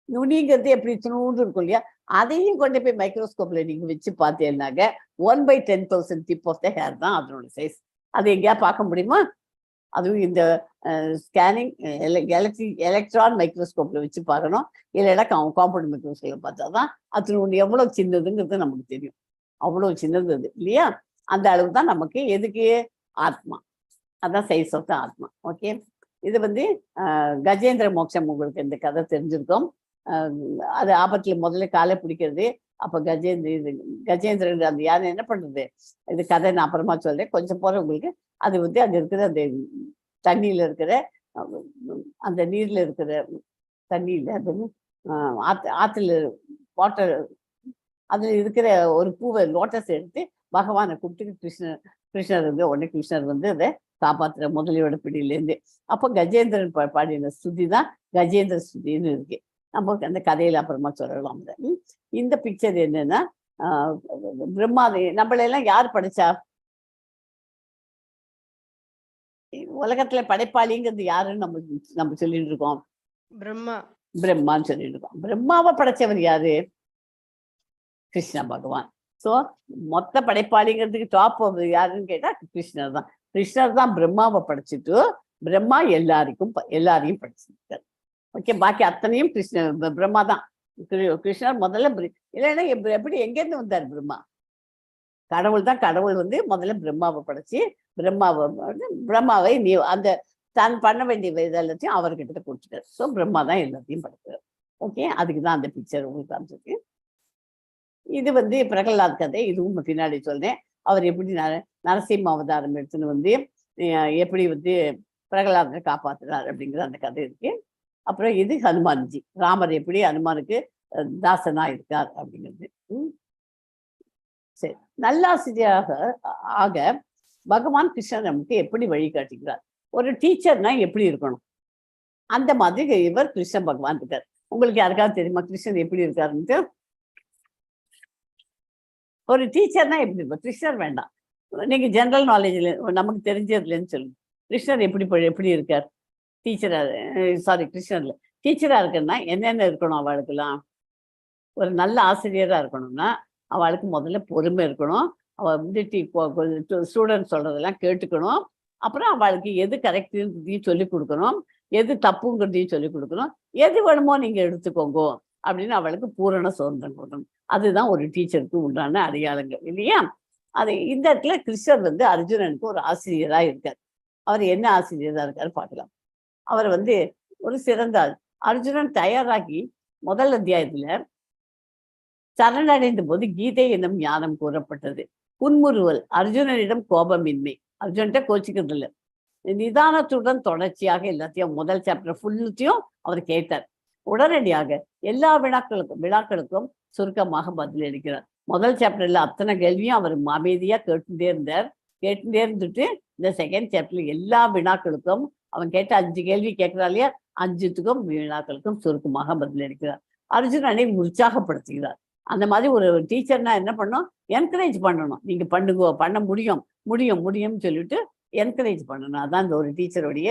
நுனிங்கிறது எப்படி துணூண்டு இருக்கும் இல்லையா, அதையும் கொண்டு போய் மைக்ரோஸ்கோப்ல நீங்க வச்சு பார்த்தேன்னாக்க 1/10,000 tip of the hair தான் அதனோட சைஸ். அது எங்கேயா பார்க்க முடியுமா? அதுவும் இந்த ஸ்கேனிங் எலக்ட்ரான் மைக்ரோஸ்கோப்ல வச்சு பார்க்கணும். இல்லைன்னா காம்பவுண்ட் மைக்ரோஸ்கோப்ல பார்த்தா தான் அது ஒன்று எவ்வளவு சின்னதுங்கிறது நமக்கு தெரியும். அவ்வளவு சின்னது அது இல்லையா? அந்த அளவு தான் நமக்கு எதுக்கு ஆத்மா, அதான் சைஸ் ஆஃப் the ஆத்மா. ஓகே, இது வந்து கஜேந்திர மோட்சம். உங்களுக்கு இந்த கதை தெரிஞ்சிருக்கும். அது ஆபத்துல முதல்ல காலை பிடிக்கிறது. அப்ப கஜேந்திர, இது கஜேந்திரன் அந்த யானை என்ன பண்றது, இது கதை நான் அப்புறமா சொல்றேன். கொஞ்சம் போற உங்களுக்கு அது வந்து அங்க இருக்கிற அந்த தண்ணியில இருக்கிற அந்த நீர்ல இருக்கிற தண்ணியில அது ஆத்துல வாட்டர் அதுல இருக்கிற ஒரு பூவை லோட்டஸ் எடுத்து பகவானை கூப்பிட்டு கிருஷ்ணர் வந்து உடனே கிருஷ்ணர் வந்து அதை காப்பாத்துற முதலியோட பிடியிலேருந்து. அப்போ கஜேந்திரன் பாடின ஸ்துதி தான் கஜேந்திர ஸ்துதின்னு இருக்கு. நம்ம அந்த கதையில அப்புறமா சொல்லலாம். இந்த பிக்சர் என்னன்னா, பிரம்மா நம்மளையெல்லாம் யார் படைச்சா? உலகத்துல படைப்பாளிங்கிறது யாருன்னு நம்ம சொல்லிட்டு இருக்கோம்? பிரம்மா. பிரம்மான்னு சொல்லிட்டு இருக்கோம். பிரம்மாவை படைச்சவர் யாரு? கிருஷ்ண பகவான். சோ மொத்த படைப்பாளிங்கிறதுக்கு டாப் யாருன்னு கேட்டா கிருஷ்ணர் தான். கிருஷ்ணர் தான் பிரம்மாவை படைச்சிட்டு பிரம்மா எல்லாரையும் படைச்சிருக்காரு. ஓகே, பாக்கி அத்தனையும் கிருஷ்ணர் பிரம்மா தான். கிருஷ்ணர் முதல்ல இல்லைன்னா எப்படி எங்கேருந்து வந்தார் பிரம்மா? கடவுள் தான். கடவுள் வந்து முதல்ல பிரம்மாவை படைச்சு பிரம்மாவை நீ அந்த தான் பண்ண வேண்டிய எல்லாத்தையும் அவர்கிட்ட கொடுத்துட்டாரு. ஸோ பிரம்மா தான் எல்லாத்தையும் படைக்கிறார். ஓகே, அதுக்கு தான் அந்த பிக்சர் உங்களுக்கு காமிச்சிருக்கு. இது வந்து பிரகலாத் கதை. இதுவும் பின்னாடி சொல்றேன். அவர் எப்படி நரசிம்ம அவதாரம் எடுத்துன்னு வந்து எப்படி வந்து பிரகலாதனை காப்பாத்துறாரு அப்படிங்கிற அந்த கதை இருக்கு. அப்புறம் இது ஹனுமான்ஜி, ராமர் எப்படி ஹனுமானுக்கு தாசனா இருக்கார் அப்படிங்கிறது. சரி, நல்லாசிரியராக ஆக பகவான் கிருஷ்ணர் நமக்கு எப்படி வழிகாட்டுகிறார்? ஒரு டீச்சர்னா எப்படி இருக்கணும், அந்த மாதிரி இவர் கிருஷ்ண பகவான் இருக்கார். உங்களுக்கு யாருக்காவது தெரியுமா கிருஷ்ணன் எப்படி இருக்காருன்ட்டு? ஒரு டீச்சர்னா எப்படி இருப்பார்? கிருஷ்ணர் வேண்டாம், நீங்க ஜெனரல் நாலேஜ்ல நமக்கு தெரிஞ்சதுலன்னு சொல்லுங்க. கிருஷ்ணர் எப்படி இருக்கார்? டீச்சரா, சாரி, கிருஷ்ணர்ல டீச்சரா இருக்குன்னா என்னென்ன இருக்கணும் அவளுக்கெல்லாம்? ஒரு நல்ல ஆசிரியரா இருக்கணும்னா அவளுக்கு முதல்ல பொறுமை இருக்கணும். அவள் வந்து ஸ்டூடெண்ட் சொல்றதெல்லாம் கேட்டுக்கணும். அப்புறம் அவளுக்கு எது கரெக்டுன்றதையும் சொல்லிக் கொடுக்கணும், எது தப்புங்கிறதையும் சொல்லிக் கொடுக்கணும், எது வேணுமோ நீங்க எடுத்துக்கோங்க அப்படின்னு அவளுக்கு பூரண சுதந்திரம் கொடுக்கணும். அதுதான் ஒரு டீச்சருக்கு உண்டான அடையாளங்கள் இல்லையா? அது இந்த இடத்துல கிருஷ்ணர் வந்து அர்ஜுனனுக்கு ஒரு ஆசிரியரா இருக்கார். அவர் என்ன ஆசிரியரா இருக்காரு பார்க்கலாம். அவர் வந்து ஒரு சிறந்த அர்ஜுனன் தயாராகி முதல் அத்தியாயத்துல சரணடைந்த போது கீதை என்னும் ஞானம் கூறப்பட்டது. புன்முறுவல், அர்ஜுனனிடம் கோபமின்மை, அர்ஜுன்கிட்ட கோச்சிக்கிறது இல்லை, நிதானத்துடன் தொடர்ச்சியாக எல்லாத்தையும் முதல் சாப்டர் ஃபுல்லுத்தையும் அவர் கேட்டார். உடனடியாக எல்லா வினாக்களுக்கும் சுருக்கமாக பதிலளிக்கிறார். முதல் சாப்டர்ல அத்தனை கேள்வியும் அவர் அமைதியா கேட்டுட்டே இருந்தார். கேட்டுட்டே இருந்துட்டு இந்த செகண்ட் சாப்டர்ல எல்லா வினாக்களுக்கும் அவன் கேட்ட 5 கேள்வி கேட்கிறான் இல்லையா, 5த்துக்கும் வினாக்களுக்கும் சுருக்கமாக பதிலளிக்கிறார். அர்ஜுனனை உற்சாகப்படுத்துகிறார். அந்த மாதிரி ஒரு டீச்சர்னா என்ன பண்ணும்? என்கரேஜ் பண்ணணும். நீங்க பண்ணுங்க, பண்ண முடியும், முடியும், முடியும்னு சொல்லிட்டு என்கரேஜ் பண்ணணும். அதான் இந்த ஒரு டீச்சருடைய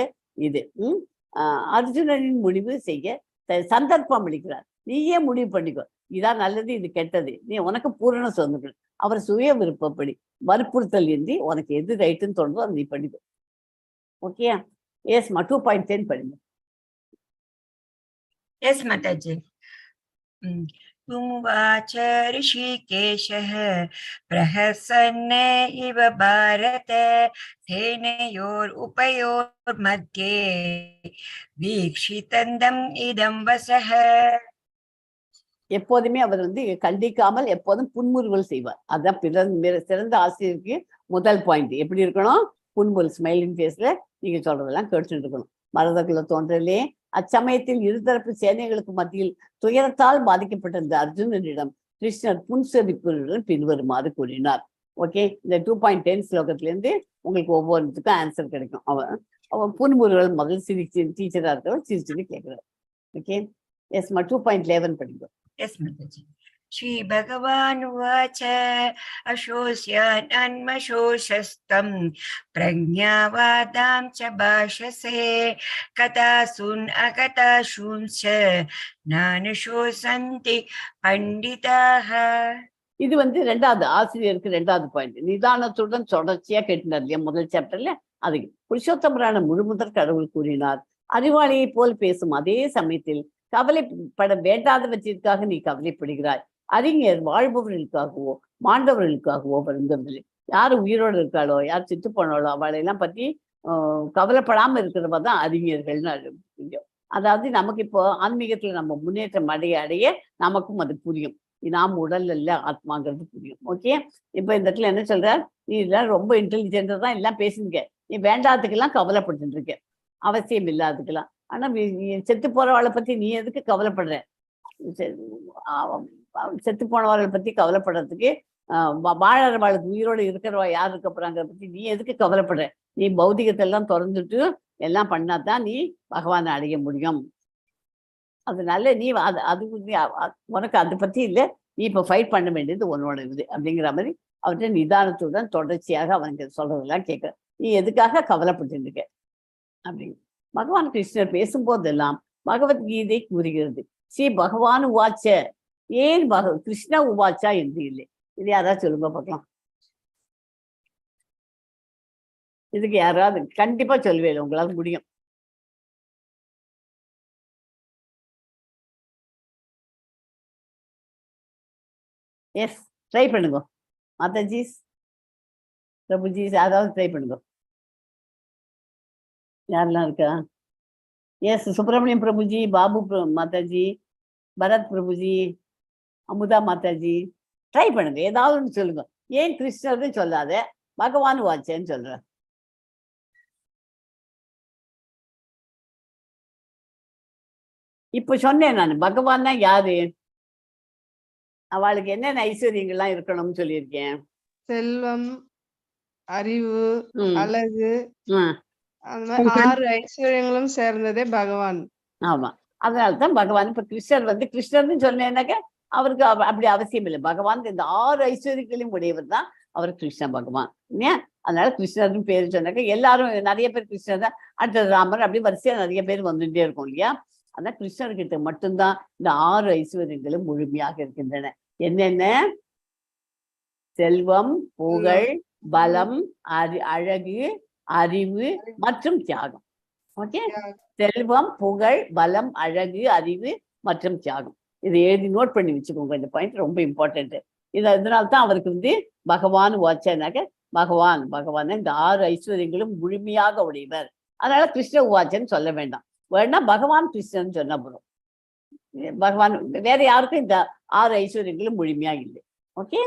இது. அர்ஜுனனின் முடிவு செய்ய சந்தர்ப்பம் அளிக்கிறார். நீயே முடிவு பண்ணிக்கோ, இதான் நல்லது, இது கெட்டது, நீ உனக்கு பூரண சுதந்திரம். அவர் சுய விருப்பப்படி வற்புறுத்தல் இன்றி உனக்கு எது ரைட்டுன்னு தோணுதோ அதை நீ பண்ணிக்கோ. ஓகேயா? எஸ்மா, 2.10 படிங்க. எஸ் மாதாஜி. उवाच ऋषिकेशः प्रहसन्न इव भारत सेनयोरुपयोर्मध्ये वीक्षितन्दम् इदं वसः. எப்போதுமே அவர் வந்து கண்டிக்காமல் எப்போதும் புன்முறுவல் செய்வார். அதான் சிறந்த ஆசிரியருக்கு முதல் பாயிண்ட். எப்படி இருக்கணும்? புன்முறுவல், ஸ்மைலிங் ஃபேஸ்ல நீங்க சொல்றதெல்லாம் கேட்டுட்டு இருக்கணும். மரதகுல தோன்றலே அச்சமயத்தில் இருதரப்பு சேனைகளுக்கு மத்தியில் துயரத்தால் பாதிக்கப்பட்டிருந்த அர்ஜுனனிடம் கிருஷ்ணர் புன்செறிப்புடன் பின்வருமாறு கூறினார். ஓகே, இந்த 2.10 ஸ்லோகத்துல இருந்து உங்களுக்கு ஒவ்வொன்றுத்துக்கும் ஆன்சர் கிடைக்கும். அவன் அவன் புன்முறுவல் முதல் சிரிச்சு, டீச்சரா இருக்கிறவர் சிரிச்சுன்னு கேட்கிறார். ஓகே, எஸ் மா, 2.11 படிக்கும். எஸ் மாதாஜி. ஸ்ரீ பகவான் உவாச்ச அசோஸ்யான்மசோஷஸ்தம் பிரக்ஞாவாதாம் ச பாஷசே கதாசூன் அகதாசூன்ச நானுஷோசந்தி பண்டிதாக. இது வந்து ரெண்டாவது ஆசிரியருக்கு ரெண்டாவது பாயிண்ட். நிதானத்துடன் தொடர்ச்சியா கேட்டினார் இல்லையா முதல் சாப்டர்ல. அதுக்கு புருஷோத்தமரான முழுமுதற் கடவுள் கூறினார், அறிவாளியை போல் பேசும் அதே சமயத்தில் கவலைப்பட வேண்டாதவற்றிற்காக நீ கவலைப்படுகிறாய். அறிஞர் வாழ்பவர்களுக்காகவோ மாண்டவர்களுக்காகவோ வருந்தவில்லை. யார் உயிரோடு இருக்காளோ யார் செத்து போனாலோ அவளையெல்லாம் பத்தி கவலைப்படாம இருக்கிறவ தான் அறிஞர்கள்னு புரியும். அதாவது நமக்கு இப்போ ஆன்மீகத்துல நம்ம முன்னேற்றம் அடைய அடைய நமக்கும் அது புரியும். நாம் உடல் அல்ல ஆத்மாங்கிறது புரியும். ஓகே, இப்ப இந்த இடத்துல என்ன சொல்ற, நீ இதெல்லாம் ரொம்ப இன்டெலிஜென்டா தான் எல்லாம் பேசிருக்க, நீ வேண்டாததுக்கெல்லாம் கவலைப்பட்டு இருக்க, அவசியம் இல்லாததுக்கெல்லாம். ஆனா நீ செத்து போறவளை பத்தி நீ எதுக்கு கவலைப்படுற? செத்து போனவர்களை பத்தி கவலைப்படுறதுக்கு, வாழறவாளுக்கு உயிரோடு இருக்கிறவா யார் இருக்க போறாங்கிறத பத்தி நீ எதுக்கு கவலைப்படுற? நீ பௌதிகத்தை எல்லாம் திறந்துட்டு எல்லாம் பண்ணாதான் நீ பகவானை அடைய முடியும். அதனால நீ அது, அது நீ உனக்கு அதை பத்தி இல்லை, நீ இப்ப ஃபைட் பண்ண வேண்டியது உன்னோட இது அப்படிங்கிற மாதிரி அவர்கிட்ட நிதானத்துடன் தொடர்ச்சியாக அவங்க சொல்றதெல்லாம் கேட்க, நீ எதுக்காக கவலைப்பட்டு இருக்க அப்படின்னு பகவான் கிருஷ்ணர் பேசும்போதெல்லாம் பகவத்கீதை கூறுகிறது. ஸ்ரீ பகவான் உவாச்ச, ஏன் கிருஷ்ணா உவாச்சா என்று இல்லை. இது யாராவது சொல்லுங்க பார்க்கலாம். இதுக்கு யாராவது கண்டிப்பா சொல்லுவேன், உங்களால முடியும். எஸ், ட்ரை பண்ணுங்க மாதாஜிஸ், பிரபுஜிஸ், யாராவது ட்ரை பண்ணுங்க. யாரெல்லாம் இருக்கா? எஸ், சுப்பிரமணியம் பிரபுஜி, பாபு மாதாஜி, பரத் பிரபுஜி, அமுதா மாதாஜி, ட்ரை பண்ணுங்க, ஏதாவது ஒண்ணு சொல்லுங்க. ஏன் கிருஷ்ணர்னு சொல்லாத, பகவான் வாச்சேன்னு சொல்ற. இப்ப சொன்னேன் நான், பகவான்னா யாரு, அவளுக்கு என்னென்ன ஐஸ்வர்யங்கள்லாம் இருக்கணும்னு சொல்லியிருக்கேன். செல்வம், அறிவு, அழகு, அந்த மாதிரி புகழ். 6 ஐஸ்வர்யங்களும் சேர்ந்ததே பகவான். ஆமா, அதனாலதான் பகவான். இப்ப கிருஷ்ணர் வந்து கிருஷ்ணர்னு சொன்னேன்னாக்க அவருக்கு அப்படி அவசியம் இல்லை. பகவான் இந்த 6 ஐஸ்வர்யங்களையும் உடையவர் தான் அவர் கிருஷ்ண பகவான் இல்லையா? அதனால கிருஷ்ணர்னு பேரு சொன்னாக்க எல்லாரும் நிறைய பேர் கிருஷ்ணர் தான், அடுத்தது ராமர், அப்படி வரிசையா நிறைய பேர் வந்துட்டே இருக்கும் இல்லையா? ஆனா கிருஷ்ணர்கிட்ட மட்டும்தான் இந்த 6 ஐஸ்வர்யங்களும் முழுமையாக இருக்கின்றன. என்னென்ன? செல்வம், புகழ், பலம், அழகு, அறிவு மற்றும் தியாகம். ஓகே, செல்வம், புகழ், பலம், அழகு, அறிவு மற்றும் தியாகம். இதை எழுதி நோட் பண்ணி வச்சுக்கோங்க. இந்த பாயிண்ட் ரொம்ப இம்பார்ட்டன்ட். இதனால்தான் அவருக்கு வந்து பகவான் வாச்சனாக்க பகவான், பகவான் இந்த 6 ஐஸ்வர்யங்களும் முழுமையாக உடையவர். அதனால கிருஷ்ண உவாச்சன்னு சொல்ல வேண்டாம், வேணா பகவான் கிருஷ்ணன் சொன்னா போதும். பகவான் வேற யாருக்கும் இந்த 6 ஐஸ்வர்யங்களும் முழுமையாக இல்லை. ஓகே,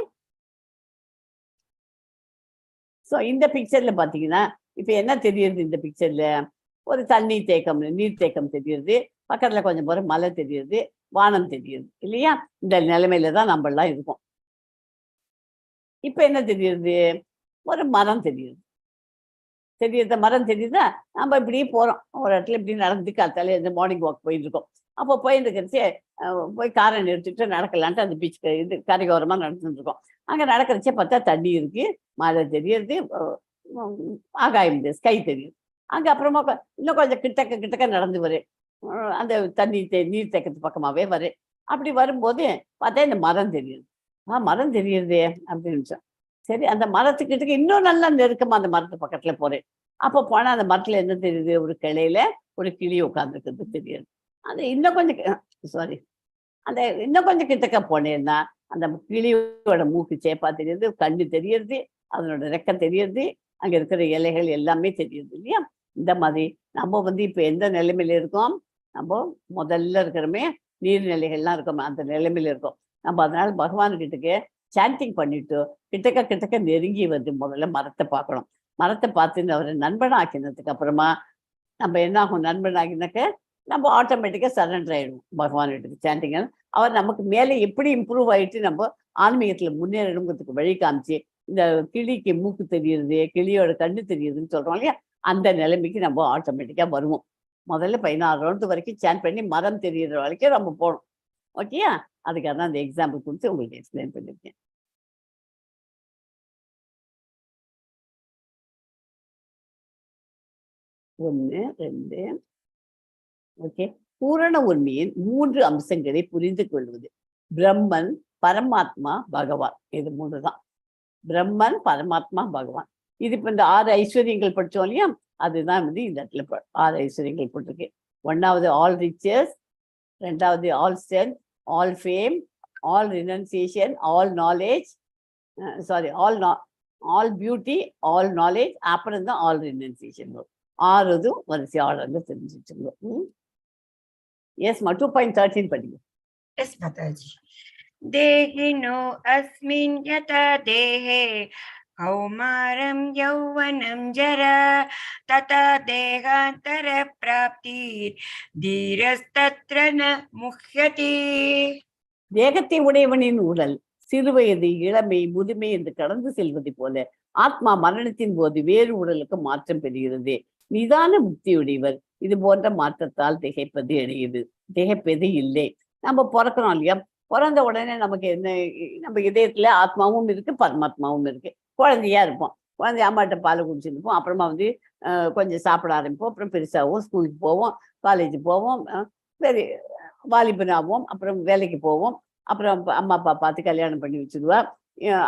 இந்த பிக்சர்ல பாத்தீங்கன்னா இப்ப என்ன தெரியுது? இந்த பிக்சர்ல ஒரு தண்ணி தேக்கம், நீர் தேக்கம் தெரியுது, பக்கத்துல கொஞ்சம் போற மலை தெரியுது, வானம் தெரியுது இல்லையா? இந்த நிலைமையில தான் நம்ம எல்லாம் இருக்கோம். இப்ப என்ன தெரியுது? ஒரு மரம் தெரியுது. தெரியுது, மரம் தெரியுதா? நம்ம இப்படியே போறோம், ஒரு இடத்துல இப்படி நடந்து காத்தால இந்த மார்னிங் வாக் போயிட்டு இருக்கோம். அப்போ போயிட்டு இருக்கிறச்சே, போய் காரை நிறுத்திட்டு நடக்கலான்ட்டு அந்த பீச் இது கரையோரமா நடந்துட்டு இருக்கோம். அங்க நடக்கிறச்சே பார்த்தா தண்ணி இருக்கு, மழை தெரியுது, ஆகாயம் தெரியுது, ஸ்கை தெரியுது. அங்க அப்புறமா இன்னும் கொஞ்சம் கிட்டக்க கிட்டக்க நடந்து வரு, அந்த தண்ணி நீர் தேக்கத்து பக்கமாவே வரு. அப்படி வரும்போது பார்த்தா இந்த மரம் தெரியுது. மரம் தெரியுதே அப்படின்னு நினைச்சேன். சரி, அந்த மரத்துக்கிட்டக்க இன்னும் நல்லா நெருக்கமா அந்த மரத்து பக்கத்துல போறேன். அப்போ போனா அந்த மரத்துல என்ன தெரியுது? ஒரு கிளையில ஒரு கிளி உட்கார்ந்துருக்கிறது தெரியுது. அது இன்னும் கொஞ்சம் சாரி, அந்த இன்னும் கொஞ்சம் கிட்டக்க போனேன்னா அந்த கிளியோட மூக்கு சேப்பா தெரியுது, கண்ணு தெரியுது, அதனோட ரெக்கை தெரியுது, அங்க இருக்கிற இலைகள் எல்லாமே தெரியுது இல்லையா? இந்த மாதிரி நம்ம வந்து இப்ப எந்த நிலைமையில இருக்கோம்? நம்ம முதல்ல இருக்கிறோமே நீர்நிலைகள்லாம் இருக்கும், அந்த நிலைமையில இருக்கும் நம்ம. அதனால பகவான்கிட்டக்கு சாண்டிங் பண்ணிட்டு கிட்டக்க கிட்டக்க நெருங்கி வந்து முதல்ல மரத்தை பார்க்கணும். மரத்தை பார்த்து அவரை நண்பனாக்கினதுக்கு அப்புறமா நம்ம என்ன ஆகும், நண்பனாக்கினாக்க நம்ம ஆட்டோமேட்டிக்காக சரண்டர் ஆயிடுவோம் பகவான் கிட்ட சாண்டிங். அவர் நமக்கு மேலே எப்படி இம்ப்ரூவ் ஆயிட்டு நம்ம ஆன்மீகத்துல முன்னேறணுங்கிறதுக்கு வழி காமிச்சு, இந்த கிளிக்கு மூக்கு தெரியுது, கிளியோட கண்ணு தெரியுதுன்னு சொல்றோம் இல்லையா, அந்த நிலைமைக்கு நம்ம ஆட்டோமேட்டிக்கா வருவோம். முதல்ல 16 ரவுண்டு வரைக்கும் சாண்ட் பண்ணி மரம் தெரியுற வரைக்கும் நம்ம போகணும். ஓகேயா? அதுக்காக தான் அந்த எக்ஸாம்பிள் கொடுத்து உங்களுக்கு எக்ஸ்பிளைன் பண்ணியிருக்கேன். ஒன்று, ரெண்டு, ஓகே. பூரண உண்மையின் 3 அம்சங்களை புரிந்து கொள்வது பிரம்மன், பரமாத்மா, பகவான். இது 3 தான், பிரம்மன், பரமாத்மா, பகவான். இது இப்ப இந்த 6 ஐஸ்வர்யங்கள் படிச்சோம் இல்லையா, அதுதான் வந்து இந்த இடத்துல 6 ஐஸ்வர்யங்கள் போட்டிருக்கு. 1வது ஆல் ரிச்சஸ், 2வது all strength, all fame, all renunciation, all knowledge, sorry, all beauty, all knowledge, அப்புறம் தான் ஆல் ரினன்சியேஷன் வரும். 6 வரிசை ஆர்டர்ல தெரிஞ்சு வச்சுக்கோங்க. எஸ் மா, 2.13 படிங்க. எஸ் மாதாஜி. தேகினோ அஸ்மின் யதா தேஹே கௌமாரம் யௌவனம் ஜரா ததா தேகாந்தர பிராப்தி தீரஸ்தத்ர ந முஹ்யதி. தேகத்தை உடையவனின் உடல் சிறுவயது, இளமை, முதுமை என்று கடந்து செல்வதை போல ஆத்மா மரணத்தின் போது வேறு உடலுக்கு மாற்றம் பெறுகிறது. நிதான முக்தியுடையவர் இது போன்ற மாற்றத்தால் திகைப்பது இல்லை. நம்ம பிறக்கிறோம் இல்லையா, பிறந்த உடனே நமக்கு என்ன, நம்ம இதயத்துல ஆத்மாவும் இருக்கு, பரமாத்மாவும் இருக்கு. குழந்தையா இருப்போம், குழந்தைய அம்மாட்ட பால் குடிச்சிருப்போம். அப்புறமா வந்து கொஞ்சம் சாப்பிட ஆரம்பிப்போம், அப்புறம் பெருசாகவும் ஸ்கூலுக்கு போவோம், காலேஜ் போவோம், சரி வாலிபனாகவும், அப்புறம் வேலைக்கு போவோம், அப்புறம் அம்மா அப்பா பார்த்து கல்யாணம் பண்ணி வச்சுடுவா.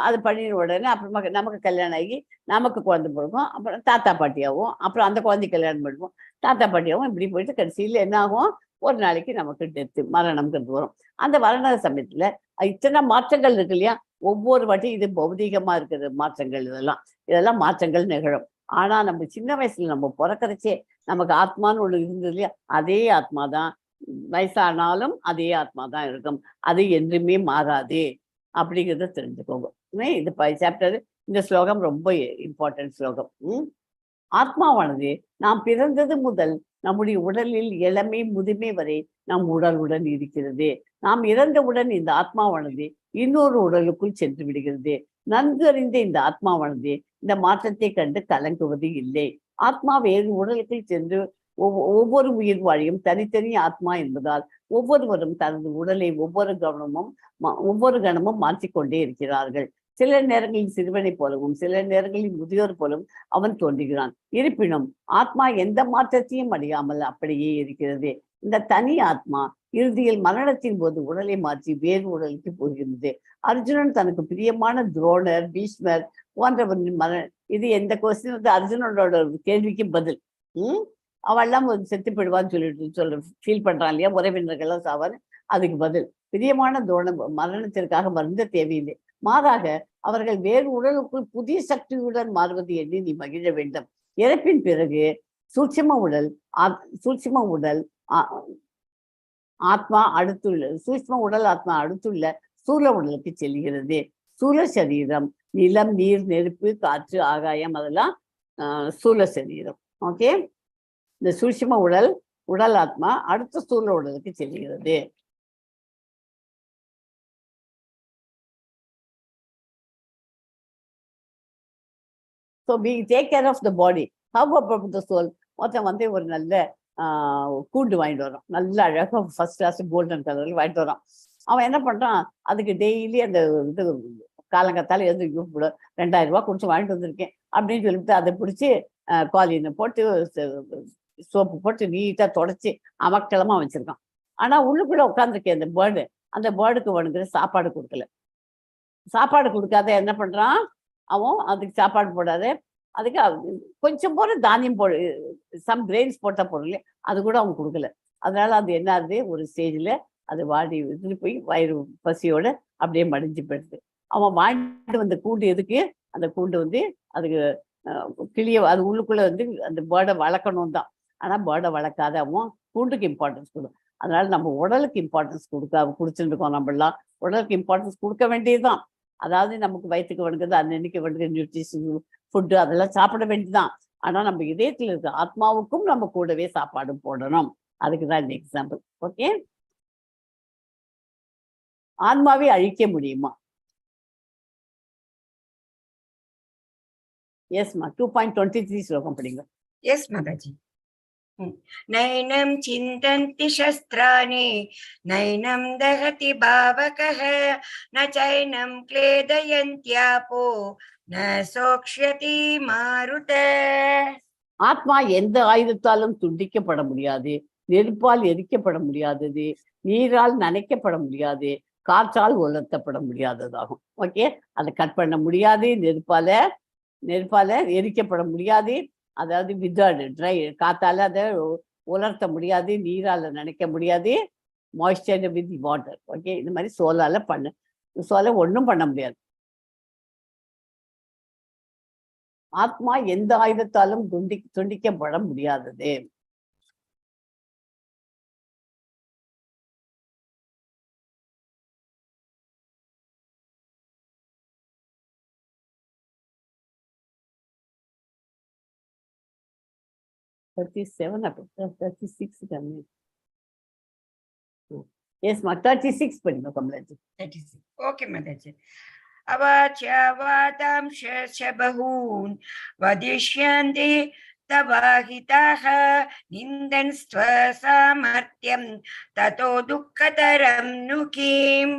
அது பண்ணின உடனே அப்புறமா நமக்கு கல்யாணம் ஆகி நமக்கு குழந்தை பிறக்கும், அப்புறம் தாத்தா பாட்டியாகவும், அப்புறம் அந்த குழந்தை கல்யாணம் பண்ணுவோம், தாத்தா பாட்டியாகவும், இப்படி போயிட்டு கடைசியில் என்ன ஆகும், ஒரு நாளைக்கு நமக்கு டெத்து, மரணம்ங்கிறது வரும். அந்த மரண சமயத்துல இத்தனை மாற்றங்கள் இருக்கு இல்லையா, ஒவ்வொரு வாட்டியும் இது பௌதீகமா இருக்கிற மாற்றங்கள், இதெல்லாம் மாற்றங்கள் நிகழும். ஆனா நம்ம சின்ன வயசுல நம்ம பிறக்கிறச்சே நமக்கு ஆத்மான்னு ஒண்ணு இருந்தது இல்லையா, அதே ஆத்மா தான் வயசானாலும் அதே ஆத்மா தான் இருக்கும், அது என்றுமே மாறாது அப்படிங்கிறத தெரிஞ்சுக்கோங்க. இது சாப்டர், இந்த ஸ்லோகம் ரொம்ப இம்பார்ட்டன்ட் ஸ்லோகம். ஆத்மாவானது நாம் பிறந்தது முதல் நம்முடைய உடலில் இளமை முதுமை வரை நம் உடலுடன் இருக்கிறது. நாம் இறந்தவுடன் இந்த ஆத்மாவானது இன்னொரு உடலுக்குள் சென்று விடுகிறது. நன்கு அறிந்த இந்த ஆத்மாவானது இந்த மாற்றத்தை கண்டு கலங்குவது இல்லை. ஆத்மா வேறு உடலுக்குள் சென்று ஒவ்வொரு உயிர் வாழியும் தனித்தனி ஆத்மா என்பதால் ஒவ்வொருவரும் தனது உடலை ஒவ்வொரு கணமும் மாற்றிக்கொண்டே இருக்கிறார்கள். சில நேரங்களில் சிறுவனை போலவும் சில நேரங்களில் முதியோர் போலவும் அவன் தோன்றுகிறான். இருப்பினும் ஆத்மா எந்த மாற்றத்தையும் அடையாமல் அப்படியே இருக்கிறது. இந்த தனி ஆத்மா இறுதியில் மரணத்தின் போது உடலை மாற்றி வேறு உடலுக்கு போகிறது. அர்ஜுனன் தனக்கு பிரியமான துரோணர், பீஷ்மர் போன்றவரின் இது எந்த கொஸ்டின் வந்து அர்ஜுனனோட கேள்விக்கு பதில். அவெல்லாம் செத்து போயிடுவான்னு சொல்லிட்டு சொல்ல ஃபீல் பண்றான் இல்லையா, உறவினர்கள்லாம் சாவான்னு, அதுக்கு பதில் பிரியமான துரோண மரணத்திற்காக வருந்த தேவையில்லை. மாறாக அவர்கள் வேறு உடலுக்குள் புதிய சக்தியுடன் மாறுவது என்று நீ மகிழ வேண்டும். இறப்பின் பிறகு சூட்சும உடல் ஆத்மா அடுத்துள்ள சூட்சும உடல் ஆத்மா அடுத்துள்ள ஸ்தூல உடலுக்கு செல்கிறது. ஸ்தூல சரீரம் நிலம், நீர், நெருப்பு, காற்று, ஆகாயம், அதெல்லாம் ஸ்தூல சரீரம். ஓகே, இந்த சூட்சும உடல் உடல் ஆத்மா அடுத்த ஸ்தூல உடலுக்கு செல்கிறது. So we take care of the body. How about the soul? மொத்தம் வந்து ஒரு நல்ல கூண்டு வாங்கிட்டு வரோம், நல்ல அழகாக ஃபர்ஸ்ட் கிளாஸ் கோல்டன் கலரில் வாங்கிட்டு வரோம். அவன் என்ன பண்ணுறான், அதுக்கு டெய்லி அந்த இது காலங்கத்தால் எது 2000 ரூபா கொடுத்து வாங்கிட்டு வந்திருக்கேன் அப்படின்னு சொல்லிட்டு அதை பிடிச்சி காலினை போட்டு சோப்பு போட்டு நீட்டாக தொடச்சி அமக்கலமாக வச்சுருக்கான். ஆனால் உள்ளுக்குள்ளே உட்காந்துருக்கேன் அந்த பேர்டு, அந்த பேர்டுக்கு வேணுங்கிற சாப்பாடு கொடுக்கல. சாப்பாடு கொடுக்காத என்ன பண்ணுறான் அவன், அதுக்கு சாப்பாடு போடாத, அதுக்கு கொஞ்சம் போல தானியம் போ சம் கிரெயின்ஸ் போட்டால் போதும் இல்லையா, அது கூட அவன் கொடுக்கல. அதனால அது என்ன ஆகுது, ஒரு ஸ்டேஜில் அது வாடி இதுன்னு போய் வயிறு பசியோட அப்படியே மடிஞ்சு போயிடுது. அவன் வாங்கிட்டு வந்த கூண்டு எதுக்கு, அந்த கூண்டு வந்து அதுக்கு கிளிய அது உள்ளுக்குள்ளே வந்து அந்த பேர்டை வளர்க்கணும் தான். ஆனால் பேர்டை வளர்க்காத அவன் கூண்டுக்கு இம்பார்ட்டன்ஸ் கொடுக்கும். அதனால நம்ம உடலுக்கு இம்பார்ட்டன்ஸ் கொடுத்துட்டு இருக்கோம். நம்மளாம் உடலுக்கு இம்பார்ட்டன்ஸ் கொடுக்க வேண்டியதுதான். அதாவது நமக்கு வயிற்றுக்கு வேணுங்கிறது அன்னன்னைக்கு வேணுங்கிற நியூட்ரிஷன் ஃபுட்டு அதெல்லாம் சாப்பிட வேண்டியதுதான். ஆனா நம்ம இதயத்துல இருக்க ஆத்மாவுக்கும் நம்ம கூடவே சாப்பாடு போடணும். அதுக்குதான் இந்த எக்ஸாம்பிள். ஓகே, ஆன்மாவை அழிக்க முடியுமா? எஸ்மா, 2.23 ஸ்லோகம் படிங்க. எஸ் மாதாஜி. நைனம் சிந்தந்தி சஸ்திராணி நைனம் தஹதி பாவகः ந சைனம் க்லேதயந்த்யாபோ ந சோக்ஷ்யதி மாருத. ஆத்மா எந்த ஆயுதத்தாலும் துண்டிக்கப்பட முடியாது, நெருப்பால் எரிக்கப்பட முடியாதது, நீரால் நனைக்கப்பட முடியாது, காற்றால் உலர்த்தப்பட முடியாததாகும். ஓகே, அதை கட் பண்ண முடியாது, நெருப்பால எரிக்கப்பட முடியாது, அதாவது வித்தாடு ட்ரை காத்தால அதை உலர்த்த முடியாது, நீரால நனைக்க முடியாது, மாய்ஸ்சர் வித் வாட்டர். ஓகே, இந்த மாதிரி சோலால பண்ண, சோலை ஒன்றும் பண்ண முடியாது. ஆத்மா எந்த ஆயுதத்தாலும் துண்டிக்கப்பட முடியாதது. 37 அப்ப 36 தானே? எஸ் மா, 36 படிங்க கமலாஜி. 36. ஓகே மாதாஜி. அவாச்யவாதாம் ஷபஹூன் வதிஷ்யந்தி தவாஹிதாஹ நிந்தன்ஸ்த்வ சாமர்த்தியம் ததோ துக்கதரம் நுகீம்.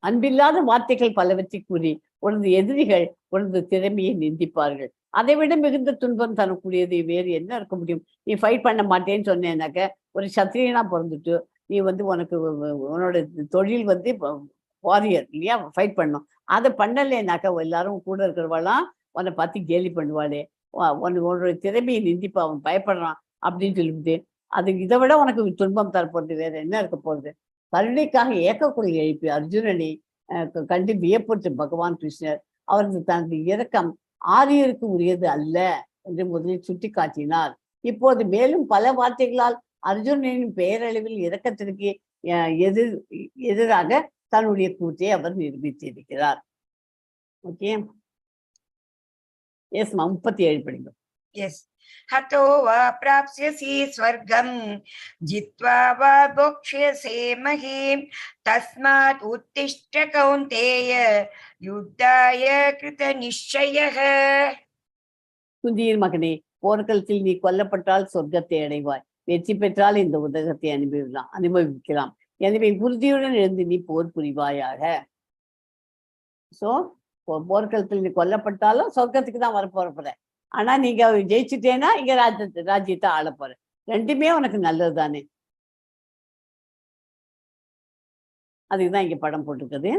அன்பில்லாத வார்த்தைகள் பலவற்றை கூறி உனது எதிரிகள் உனது திறமையை நிந்திப்பார்கள். அதை விட மிகுந்த துன்பம் தரக்கூடியது வேறு என்ன இருக்க முடியும்? நீ ஃபைட் பண்ண மாட்டேன்னு சொன்னேன்னாக்க ஒரு சத்திரியனா பிறந்துட்டு நீ வந்து உனக்கு உன்னோட தொழில் வந்து வாரியர் இல்லையா, ஃபைட் பண்ணும். அதை பண்ணலைன்னாக்கா எல்லாரும் கூட இருக்கிறவெல்லாம் உன்னை பார்த்து கேலி பண்ணுவாளே, உன்னோட திறமையை நிந்திப்பா, அவன் பயப்படுறான் அப்படின்னு சொல்லிவிட்டு அது இதை விட உனக்கு துன்பம் தரப்போறது வேற என்ன இருக்க போறது? கருணைக்காக ஏக்கக்குரல் எழுப்பி அர்ஜுனனை கண்டு வியப்புற்ற பகவான் கிருஷ்ணர் அவரது தனது இரக்கம் ஆரியருக்கு உரியது அல்ல என்று முதலில் சுட்டி காட்டினார். இப்போது மேலும் பல வார்த்தைகளால் அர்ஜுனனின் பெயரளவில் இரக்கத்திற்கு எதிராக தன்னுடைய கூற்றை அவர் நிரூபித்திருக்கிறார். ஓகே, எஸ் மா, 37 படிங்க. எஸ். ஹதோ வா பிராப்ஸ்யசி ஸ்வர்கம் ஜித்வா வா போக்ஷ்யசே மஹீம் தஸ்மாத் உத்திஷ்ட கௌந்தேய யுத்தாய கிருத நிச்சயः. குந்தியின் மகனே, போர்க்களத்தில் நீ கொல்லப்பட்டால் சொர்க்கத்தை அடைவாய், வெற்றி பெற்றால் இந்த உலகத்தை அனுபவிக்கலாம். எனவே உறுதியுடன் எழுந்து நீ போர் புரிவாயாக. சோ போர்க்களத்தில் நீ கொல்லப்பட்டாலும் சொர்க்கத்துக்கு தான் வரப்போற, ஆனா நீங்க ஜெயிச்சுட்டேன்னா இங்க ராஜ்யத்தை ஆள போற, ரெண்டுமே உனக்கு நல்லது தானே. அதுக்குதான் இங்க படம் போட்டிருக்குது.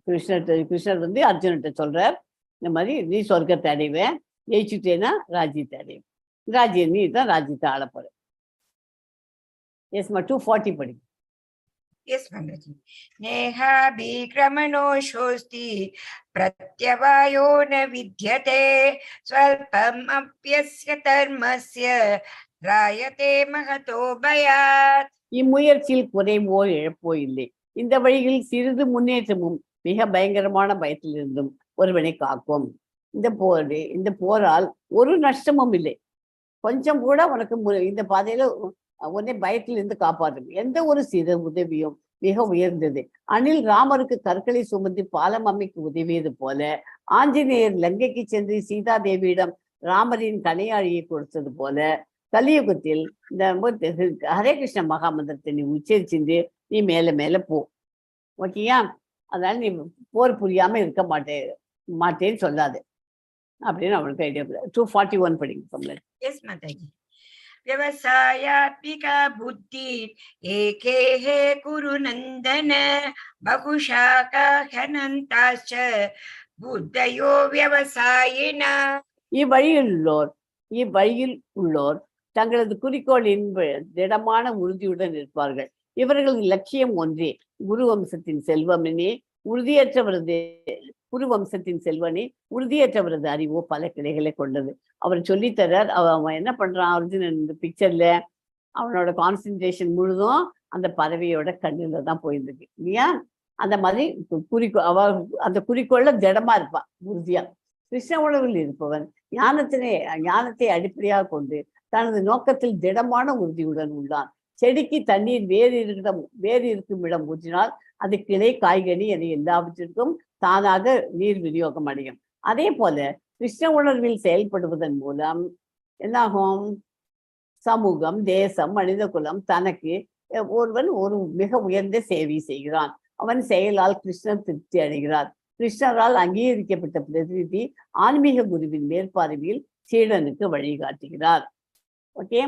கிருஷ்ணர் வந்து அர்ஜுன்கிட்ட சொல்றார், இந்த மாதிரி நீ சொர்க்கத்தை அடைவ, ஜெயிச்சுட்டேன்னா ராஜ்யத்தை அடைவ, ராஜ்யம் நீ தான் ராஜ்யத்தை ஆள போற. எஸ் மா, 240 படி. எஸ் மாதாஜி. நேஹாபிக்ரமணோஷோஸ்தி பிரத்யவாயோ ந வித்யதே ஸ்வல்பம் அப்யஸ்ய தர்மஸ்ய ராயதே மகதோ பயாத். இம்முயற்சியில் குறைவோ இழப்போ இல்லை. இந்த வழியில் சிறிது முன்னேற்றமும் மிக பயங்கரமான பயத்திலிருந்தும் ஒருவனை காக்கும். இந்த போரால் ஒரு நஷ்டமும் இல்லை. கொஞ்சம் கூட உனக்கு இந்த பாதையில உன்னை பயத்திலிருந்து காப்பாற்றும் எந்த ஒரு சிறு உதவியும் மிக உயர்ந்தது. அனில் ராமருக்கு கற்களை சுமந்து பாலம் அமைக்க உதவியது போல, ஆஞ்சநேயர் லங்கைக்கு சென்று சீதா தேவியிடம் ராமரின் கனையாழியை கொடுத்தது போல, கலியுகத்தில் இந்த ஹரே கிருஷ்ண மகாமந்திரத்தை நீ உச்சரிச்சுட்டு நீ மேல மேல போ. ஓகேயா? அதனால நீ போர் புரியாம இருக்க மாட்டேன்னு சொல்லாது அப்படின்னு அவனுக்கு ஐடியா. 241 படிங்க. எஸ் மாதாஜி. व्यवसायात्मिका बुद्धि एकेहे कुरु नन्दन बहुशाखाहनन्ताश्च बुद्धयो व्यवसायिना. இவ்வழியில் உள்ளோர் தங்களது குறிக்கோளின் திடமான உறுதியுடன் இருப்பார்கள். இவர்களது லட்சியம் ஒன்றே, குரு வம்சத்தின் செல்வமனே உறுதியற்றவரது குரு வம்சத்தின் செல்வனே உறுதியற்றவரது அறிவோ பல கிளைகளை கொண்டது. அவர் சொல்லித்தரார். அவன் என்ன பண்றான் அர்ஜுனன் இந்த பிக்சர்ல, அவனோட கான்சென்ட்ரேஷன் முழுதும் அந்த பறவையோட கண்ணுல தான் போயிருந்துருக்கு இல்லையா? அந்த மாதிரி குறிக்கோ அவ அந்த குறிக்கோள்ல திடமா இருப்பான், உறுதியா. கிருஷ்ண உணர்வில் இருப்பவன் ஞானத்தை அடிப்படையாக கொண்டு தனது நோக்கத்தில் திடமான உறுதியுடன் உள்ளான். செடிக்கு தண்ணீர் வேறு இருக்கும் இடம் ஊற்றினால் அது கிளை, காய்கனி என எல்லாவற்றிற்கும் தானாக நீர் விநியோகம் அடையும். அதே போல கிருஷ்ண உணர்வில் செயல்படுவதன் மூலம் என்னாகும்? சமூகம், தேசம், மனித குலம் தனக்கு ஒருவன் ஒரு மிக உயர்ந்த சேவை செய்கிறான். அவன் செயலால் கிருஷ்ணர் திருப்தி அடைகிறார். கிருஷ்ணரால் அங்கீகரிக்கப்பட்ட பிரதிநிதி ஆன்மீக குருவின் மேற்பார்வையில் சீடனுக்கு வழிகாட்டுகிறார். ஓகே,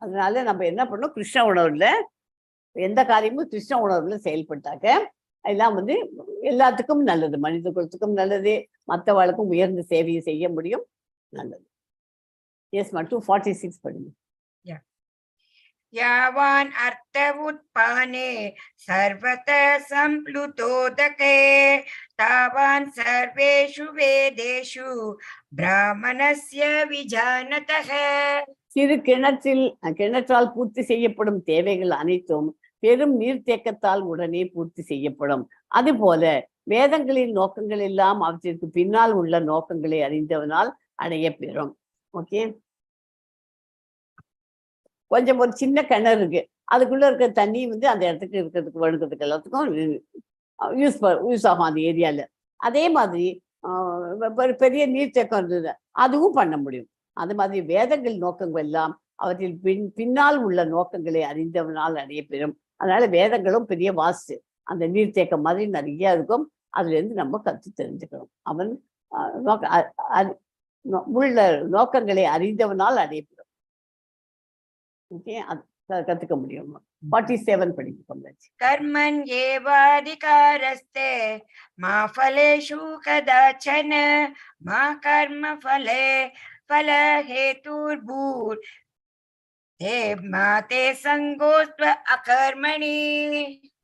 அதனால நம்ம என்ன பண்ணோம்? கிருஷ்ண உணர்வுல எந்த காரியமும் கிருஷ்ண உணர்வுல செயல்பட்டாக்க எல்லாம் வந்து எல்லாத்துக்கும் நல்லது, மனித குலத்துக்கும் நல்லது, மற்றவாளுக்கும் உயர்ந்த சேவையை செய்ய முடியும், நல்லது. எஸ் மா, 246 படிங்க. यावान् अर्थ उत्पाने सर्वतः सम्प्लुतोदके तावान् सर्वेषु वेदेषु ब्राह्मणस्य विजानतः. சிறு கிணற்றால் பூர்த்தி செய்யப்படும் தேவைகள் அனைத்தும் பெரும் நீர்த்தேக்கத்தால் உடனே பூர்த்தி செய்யப்படும். அதுபோல வேதங்களின் நோக்கங்கள் எல்லாம் அவற்றிற்கு பின்னால் உள்ள நோக்கங்களை அறிந்தவனால் அடைய பெறும். ஓகே, கொஞ்சம் ஒரு சின்ன கிணறு இருக்கு, அதுக்குள்ள இருக்க தண்ணி வந்து அந்த இடத்துக்கு இருக்கிறதுக்கு வழுக்கிறதுக்கு எல்லாத்துக்கும் யூஸ் ஆகும் அந்த ஏரியால. அதே மாதிரி பெரிய நீர்த்தேக்கம் இருந்தது, அதுவும் பண்ண முடியும். அது மாதிரி வேதங்கள் நோக்கங்கள் எல்லாம் அவற்றில் பின்னால் உள்ள நோக்கங்களை அறிந்தவனால் அடைய பெறும். அதனால வேதங்களும் பெரிய வாஸ்து, அந்த நீர்த்தேக்கம் மாதிரி நிறைய இருக்கும். அதுல இருந்து நம்ம கற்று தெரிஞ்சுக்கணும். அவன் உள்ள நோக்கங்களை அறிந்தவனால் அடையப்படும். ஓகே, அது கத்துக்க முடியும். 47 படிக்க. கர்மன் ஏவாதிகாரஸ்தே மா ஃபலேஷு கதாச்சன மா கர்ம ஃபலே ஃபலஹேதுர்பூர் தே மாதே சங்கோஸ்வ அகர்மணி.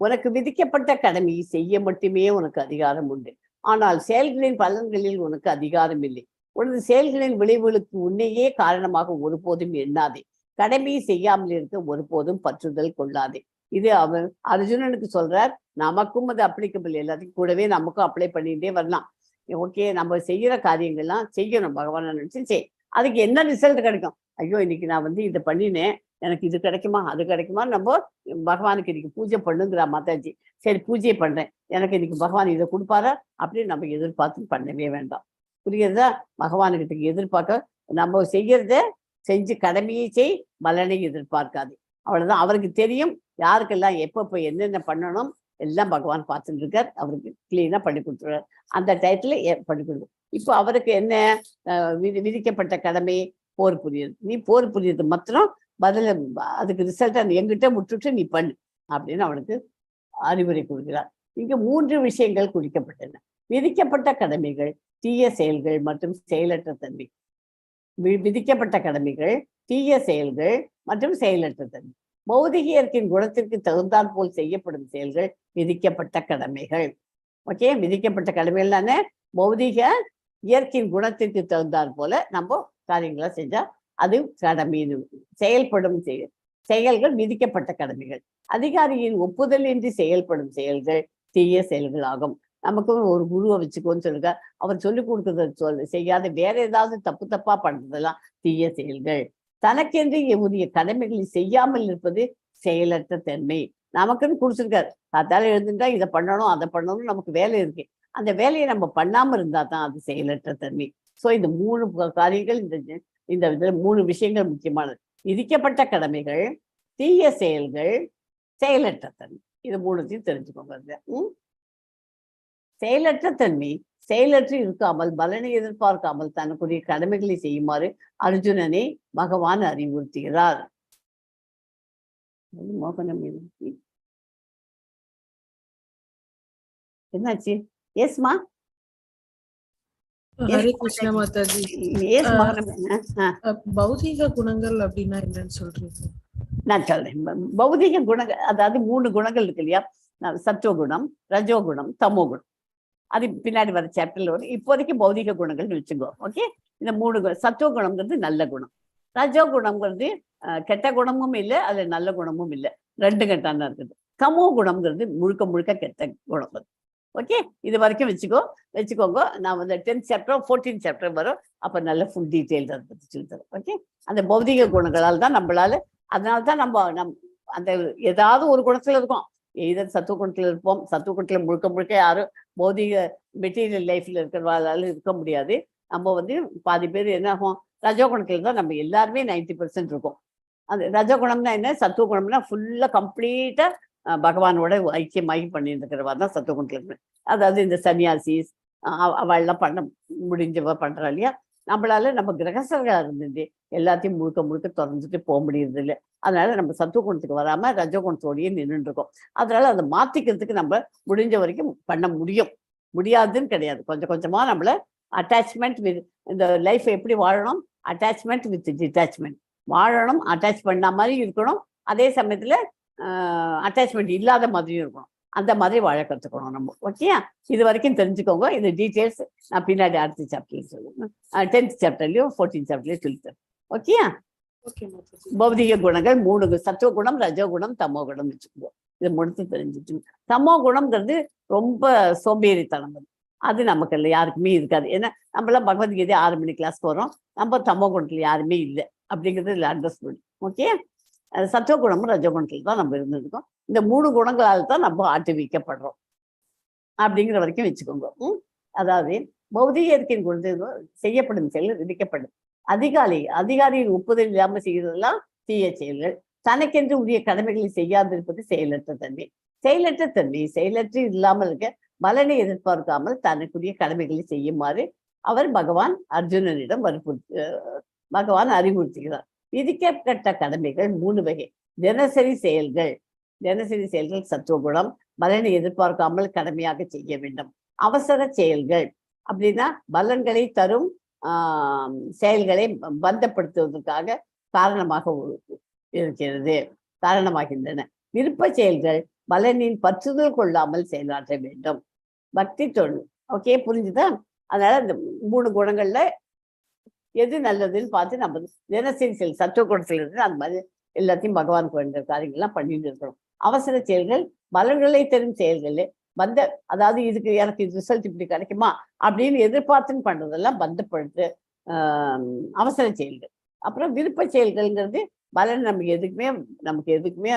உனக்கு விதிக்கப்பட்ட கடமையை செய்ய மட்டுமே உனக்கு அதிகாரம் உண்டு. ஆனால் செயல்களின் பலன்களில் உனக்கு அதிகாரம் இல்லை. உனது செயல்களின் விளைவுகளுக்கு உன்னையே காரணமாக ஒருபோதும் எண்ணாதே. கடமையை செய்யாமல் இருக்க ஒருபோதும் பற்றுதல் கொள்ளாதே. இது அவன் அர்ஜுனனுக்கு சொல்றார். நமக்கும் அது அப்ளிகபிள், எல்லாத்தையும் கூடவே நமக்கும் அப்ளை பண்ணிட்டே வரலாம். ஓகே, நம்ம செய்யற காரியங்கள்லாம் செய்யணும், பகவானை நினைச்சு செய். அதுக்கு என்ன ரிசல்ட் கிடைக்கும்? ஐயோ இன்னைக்கு நான் வந்து இதை பண்ணினேன், எனக்கு இது கிடைக்குமா அது கிடைக்குமா? நம்ம பகவானுக்கு இன்னைக்கு பூஜை பண்ணுங்கிறா மாதாஜி, சரி பூஜையை பண்றேன், எனக்கு இன்னைக்கு பகவான் இதை கொடுப்பாரா அப்படின்னு நம்ம எதிர்பார்த்து பண்ணவே வேண்டாம். புரியுறதா? பகவானுக்கிட்ட எதிர்பார்க்க நம்ம செய்யறத செஞ்சு கடமையை செய், பலனை எதிர்பார்க்காது. அவ்வளவுதான். அவருக்கு தெரியும் யாருக்கெல்லாம் எப்பப்போ என்னென்ன பண்ணணும் எல்லாம் பகவான் பார்த்துட்டு இருக்கார். அவருக்கு கிளீனா பண்ணி கொடுத்துருவார். அந்த டயத்துல பண்ணி கொடுக்கும். இப்போ அவருக்கு என்ன விதிக்கப்பட்ட கடமை? போர் புரியுது. நீ போர் புரியுது மாத்திரம் பதில அதுக்கு ரிசல்ட்டை எங்கிட்ட விட்டுட்டு நீ பண்ணு அப்படின்னு அவனுக்கு அறிவுரை கொடுக்கிறார். இங்கு 3 விஷயங்கள் குறிக்கப்பட்டன. விதிக்கப்பட்ட கடமைகள், தீய செயல்கள் மற்றும் செயலற்ற தன்மை. விதிக்கப்பட்ட கடமைகள், தீய செயல்கள் மற்றும் செயலற்ற தன்மை. பௌதிக இயற்கையின் குணத்திற்கு தகுந்தாற் போல் செய்யப்படும் செயல்கள் விதிக்கப்பட்ட கடமைகள். ஓகே, விதிக்கப்பட்ட கடமைகள் தானே பௌதிக இயற்கையின் குணத்திற்கு தகுந்தாற் போல நம்ம காரியங்களை செஞ்சா அது கடமை. செயல்படும் செயல்கள் விதிக்கப்பட்ட கடமைகள். அதிகாரியின் ஒப்புதலின்றி செயல்படும் செயல்கள் தீய செயல்கள் ஆகும். நமக்கு ஒரு குருவை வச்சுக்கோன்னு சொல்லுங்க, அவர் சொல்லிக் கொடுக்கறத செய்யாத வேற ஏதாவது தப்பு தப்பா பண்றதெல்லாம் தீய செயல்கள். தனக்கென்று உரிய கடமைகளை செய்யாமல் இருப்பது செயலற்ற தன்மை. நமக்குன்னு குடிச்சிருக்காரு, காத்தால எழுந்துட்டா இதை பண்ணணும் அதை பண்ணணும், நமக்கு வேலை இருக்கு, அந்த வேலையை நம்ம பண்ணாம இருந்தா தான் அது செயலற்ற தன்மை. ஸோ இந்த 3 காரியங்கள், இந்த இதுல 3 விஷயங்கள் முக்கியமானது. விதிக்கப்பட்ட கடமைகள், தீய செயல்கள், செயலற்ற தன்மை. இது 3த்தையும் தெரிஞ்சுக்கோங்க. செயலற்ற தன்மை, செயலற்று இருக்காமல் பலனை எதிர்பார்க்காமல் தனக்குரிய கடமைகளை செய்யுமாறு அர்ஜுனனை பகவான் அறிவுறுத்துகிறார். என்னாச்சு? எஸ்மா. ஹரே கிருஷ்ணா மாதாஜி. பௌதிக குணங்கள் அப்படின்னா என்னன்னு சொல்றீங்க? நான் சொல்றேன். பௌதிக குணங்கள் அதாவது 3 குணங்கள் இருக்கு இல்லையா? சத்துவகுணம், ரஜோகுணம், தமோகுணம். அது பின்னாடி வர சாப்டர்ல வரும். இப்போதைக்கு பௌதிக குணங்கள்னு வச்சுக்கோ. ஓகே, இந்த 3 சத்துவகுணம்ங்கிறது நல்ல குணம், ரஜோ குணம்ங்கிறது கெட்ட குணமும் இல்லை, அதுல நல்ல குணமும் இல்லை, ரெண்டு கெட்டான இருக்குது. தமோ குணம்ங்கிறது முழுக்க முழுக்க கெட்ட குணம் அது. ஓகே, இது வரைக்கும் வச்சுக்கோங்க. நான் வந்து 10th chapter 14th chapter வரும், அப்ப நல்ல ஃபுல் டீட்டெயில் அதை பற்றி சொல்லி தரேன். ஓகே, அந்த பௌதிக குணங்களால் தான் நம்மளால, அதனால தான் நம்ம நம் அந்த ஏதாவது ஒரு குணத்துல இருக்கோம். எய்தர் சத்துவ குணத்துல இருப்போம். சத்துவ குணத்துல முழுக்க முழுக்க யாரும் பௌதிக மெட்டீரியல் லைஃப்ல இருக்கிறவாளால இருக்க முடியாது. நம்ம வந்து பாதி பேர் என்ன ஆகும், ரஜோ குணத்துல தான் நம்ம எல்லாருமே 90% இருக்கும். அந்த ரஜோ குணம்னா என்ன, சத்துவ குணம்னா ஃபுல்லா கம்ப்ளீட்டா பகவானோட ஐக்கியமாகி பண்ணிட்டு இருக்கிறவா தான் சத்துவ குணத்துல இருக்கு. அதாவது இந்த சன்னியாசிஸ் அவெல்லாம் பண்ண முடிஞ்சவ பண்றா இல்லையா. நம்மளால நம்ம கிரகஸ்தர்களா இருந்துட்டு எல்லாத்தையும் முழுக்க முழுக்க திறந்துட்டு போக முடியறது இல்லை. அதனால நம்ம சத்துவ குணத்துக்கு வராம ரஜோ குணத்தோடயே நின்றுட்டு இருக்கோம். அதனால அதை மாத்திக்கிறதுக்கு நம்ம முடிஞ்ச வரைக்கும் பண்ண முடியும், முடியாதுன்னு கிடையாது. கொஞ்சம் கொஞ்சமா நம்மள அட்டாச்மெண்ட் வித் இந்த லைஃப் எப்படி வாழணும், அட்டாச்மெண்ட் வித் டிட்டாச்மெண்ட் வாழணும். அட்டாச் பண்ண மாதிரி இருக்கணும், அதே சமயத்துல அட்டாச்மெண்ட் இல்லாத மாதிரியும் இருக்கணும். அந்த மாதிரி வாழ கற்றுக்கணும் நம்ம. ஓகேயா, இது வரைக்கும் தெரிஞ்சுக்கோங்க. இந்த டீட்டெயில்ஸ் நான் பின்னாடி அடுத்த சாப்டர்ல சொல்லுவேன். 10th சாப்டர்லயும் 14th சாப்டர்லயும் சொல்லித்தரேன். ஓகேயா, பௌதிக குணங்கள் 3, சத்துவ குணம், ரஜோ குணம், தமோ குணம் வச்சுக்கோங்க. இது முடித்து தெரிஞ்சுட்டு, தமோ குணம்ங்கிறது ரொம்ப சோம்பேறித்தனம், அது நமக்கு இல்லை, யாருக்குமே இருக்காது. ஏன்னா நம்மளாம் பகவத்கீதை 6 மணி கிளாஸ் போறோம், நம்ம தமோ குணத்துல யாருமே இல்லை அப்படிங்கிறது இதில் அண்டர்ஸ்டுட். ஓகே, சத்துவ குணமும் ரஜோ குணத்துல தான் நம்ம இருந்திருக்கோம். இந்த 3 குணங்களால் தான் நம்ம ஆட்டுவிக்கப்படுறோம் அப்படிங்கிற வரைக்கும் வச்சுக்கோங்க. அதாவது பௌதிக இயற்கையின் குணத்தில் செய்யப்படும் செயல் விதிக்கப்படும். அதிகாரியின் ஒப்புதல் இல்லாமல் செய்வதெல்லாம் தீய செயல்கள். தனக்கென்று உரிய கடமைகளை செய்யாதிருப்பது செயலற்ற தன்மை. செயலற்ற தன்மை, செயலற்று இல்லாமல் இருக்க பலனை எதிர்பார்க்காமல் தனக்குரிய கடமைகளை செய்யுமாறு அவர் பகவான் அர்ஜுனனிடம் பகவான் அறிவுறுத்துகிறார். விதிக்கப்பட்ட கடமைகள் 3 வகை. தினசரி செயல்கள், தினசரி செயல்கள் சத்துவகுணம், பலனை எதிர்பார்க்காமல் கடமையாக செய்ய வேண்டும். அவசர செயல்கள் அப்படின்னா பலன்களை தரும் செயல்களை பந்தப்படுத்துவதற்காக காரணமாக இருக்கிறது, காரணமாகின்றன. விருப்ப செயல்கள் பலனின் பற்றுதல் கொள்ளாமல் செயலாற்ற வேண்டும். பக்தி தொழில். ஓகே, புரிஞ்சுதா? அதனால இந்த 3 குணங்கள்ல எது நல்லதுன்னு பார்த்து நம்ம தினசரி செயல் சத்துவ குணத்துல இருந்து அந்த மாதிரி எல்லாத்தையும் பகவானுக்கு வேண்டிய காரியங்கள்லாம் பண்ணிட்டு இருக்கிறோம். அவசர செயல்கள் பலன்களை தரும் செயல்கள் பந்த, அதாவது இதுக்கு எனக்கு இது ரிசல்ட் இப்படி கிடைக்குமா அப்படின்னு எதிர்பார்த்துன்னு பண்றதெல்லாம் பந்தப்படுத்து அவசர செயல்கள். அப்புறம் விருப்ப செயல்கள்ங்கிறது பலன் நமக்கு எதுக்குமே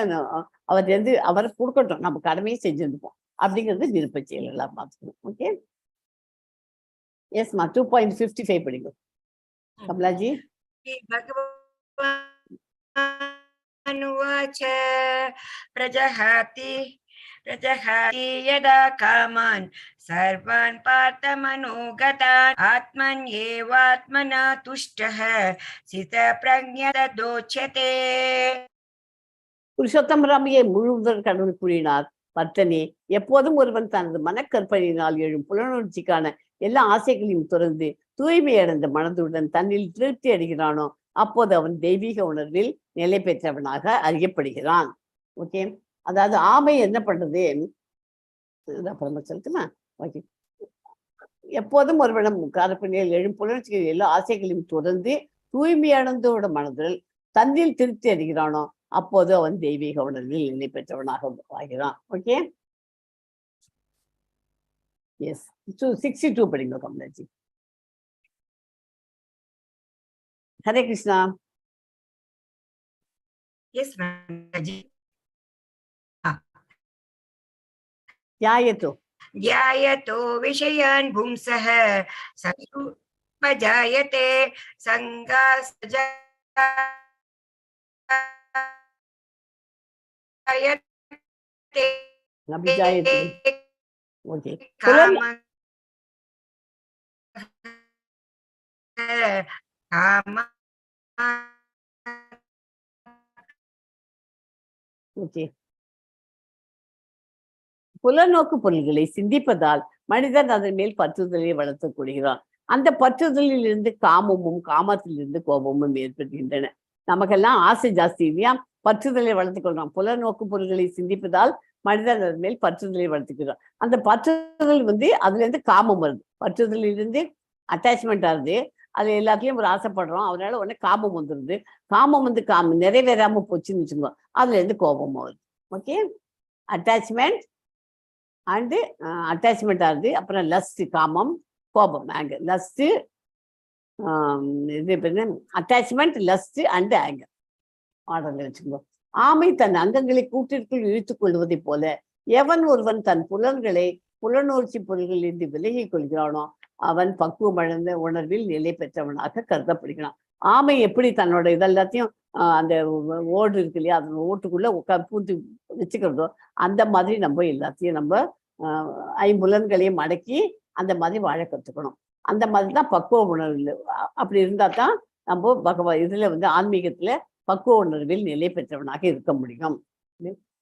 அவர் எது அவர் கொடுக்கட்டும், நம்ம கடமையை செஞ்சிருப்போம் அப்படிங்கிறது விருப்ப செயல்களாக பார்த்துக்கணும். ஓகே, எஸ்மா 2.55 படிக்கும் கமலாஜி. பகவானுவாச பிரஜஹாதி பிரஜஹாதி யதா காமான் சர்வான் பார்த்த மனோகதான் ஆத்மன்யேவாத்மனா துஷ்டஹ சித பிரக்ஞதோச்யதே. புருஷோத்தம ராமையை முழுவதற் கடவுள் கூறினார், பர்த்தனே, எப்போதும் ஒருவன் தனது மனக்கற்பனையினால் எழும் புலனுணர்ச்சிக்கான எல்லா ஆசைகளையும் துறந்து தூய்மை அடைந்த மனதுடன் தன்னில் திருப்தி அடைகிறானோ அப்போது அவன் தெய்வீக உணர்வில் நிலை பெற்றவனாக அறியப்படுகிறான். ஓகே, அதாவது ஆமை என்ன பண்றது அப்புறமா சொல்லட்டுமா? ஓகே, எப்போதும் ஒருவனம் கற்பனையில் எழும் புலர்ச்சிகள் எல்லா ஆசைகளையும் துறந்து தூய்மையடைந்தோட மனதில் தன்னில் திருப்தி அடைகிறானோ அப்போது அவன் தெய்வீக உணர்வில் நிலை பெற்றவனாக ஆகிறான். ஓகே, எஸ், 262 படிங்க கமலாஜி. ஹரே கிருஷ்ணா. எஸ் மாதாஜி. தியாயத்தோ ध्यायतो विषयान् पुंसः सरूपजायते सङ्गासजायते அபிஜாயத்தே. ஓகே, காம காம. ஓகே, புலநோக்கு பொருள்களை சிந்திப்பதால் மனிதன் அதன் மேல் பற்றுதலை வளர்த்துக் கொள்கிறான். அந்த பற்றுதலில் இருந்து காமமும் காமத்திலிருந்து கோபமும் ஏற்படுகின்றன. நமக்கெல்லாம் ஆசை ஜாஸ்தி இல்லையா? பற்றுதலை வளர்த்துக் கொள்கிறான். புலநோக்கு பொருள்களை சிந்திப்பதால் மனிதன் அதன் மேல் பற்றுதலை வளர்த்துக்கிறான். அந்த பற்றுதல் வந்து அதுல இருந்து காமம் வருது, பற்றுதலிலிருந்து அட்டாச்மெண்ட் ஆகுது, அது எல்லாத்துலயும் ஒரு ஆசைப்படுறோம், அதனால உடனே காமம் வந்துடுது. காமம் வந்து காமம் நிறைவேறாம போச்சுன்னு வச்சுக்கோங்க, அதுல இருந்து கோபம் வருது. ஓகே, அட்டாச்மெண்ட் அண்டு அட்டாச்மெண்ட் ஆகுது. அப்புறம் லஸ்ட், காமம், கோபம், ஆங்கர். லஸ்ட், இது என்ன? அட்டாச்மெண்ட், லஸ்ட் அண்ட் ஆங்கர் ஆர்டர்ல வச்சுக்கோங்க. ஆமை தன் அங்கங்களை கூட்டிற்குள் இழுத்துக் கொள்வதைப் போல எவன் ஒருவன் தன் புலன்களை புலனுணர்ச்சி பொருள்களிலிருந்து விலகிக் கொள்கிறானோ அவன் பக்குவமடைந்த உணர்வில் நிலை பெற்றவனாக கருதப்படுகிறான். ஆமை எப்படி தன்னோட இதெல்லாத்தையும் அந்த ஓடு இருக்கு இல்லையா, அந்த ஓட்டுக்குள்ள உட்கார் பூத்து வச்சுக்கிறதோ அந்த மாதிரி நம்ம எல்லாத்தையும் நம்ம ஐம்புலன்களையும் அடக்கி அந்த மாதிரி வாழ கத்துக்கணும். அந்த மாதிரி தான் பக்குவ உணர்வு. அப்படி இருந்தா தான் நம்ம பகவான் இதுல வந்து ஆன்மீகத்துல பக்குவ உணர்வில் நிலை பெற்றவனாக இருக்க முடியும்.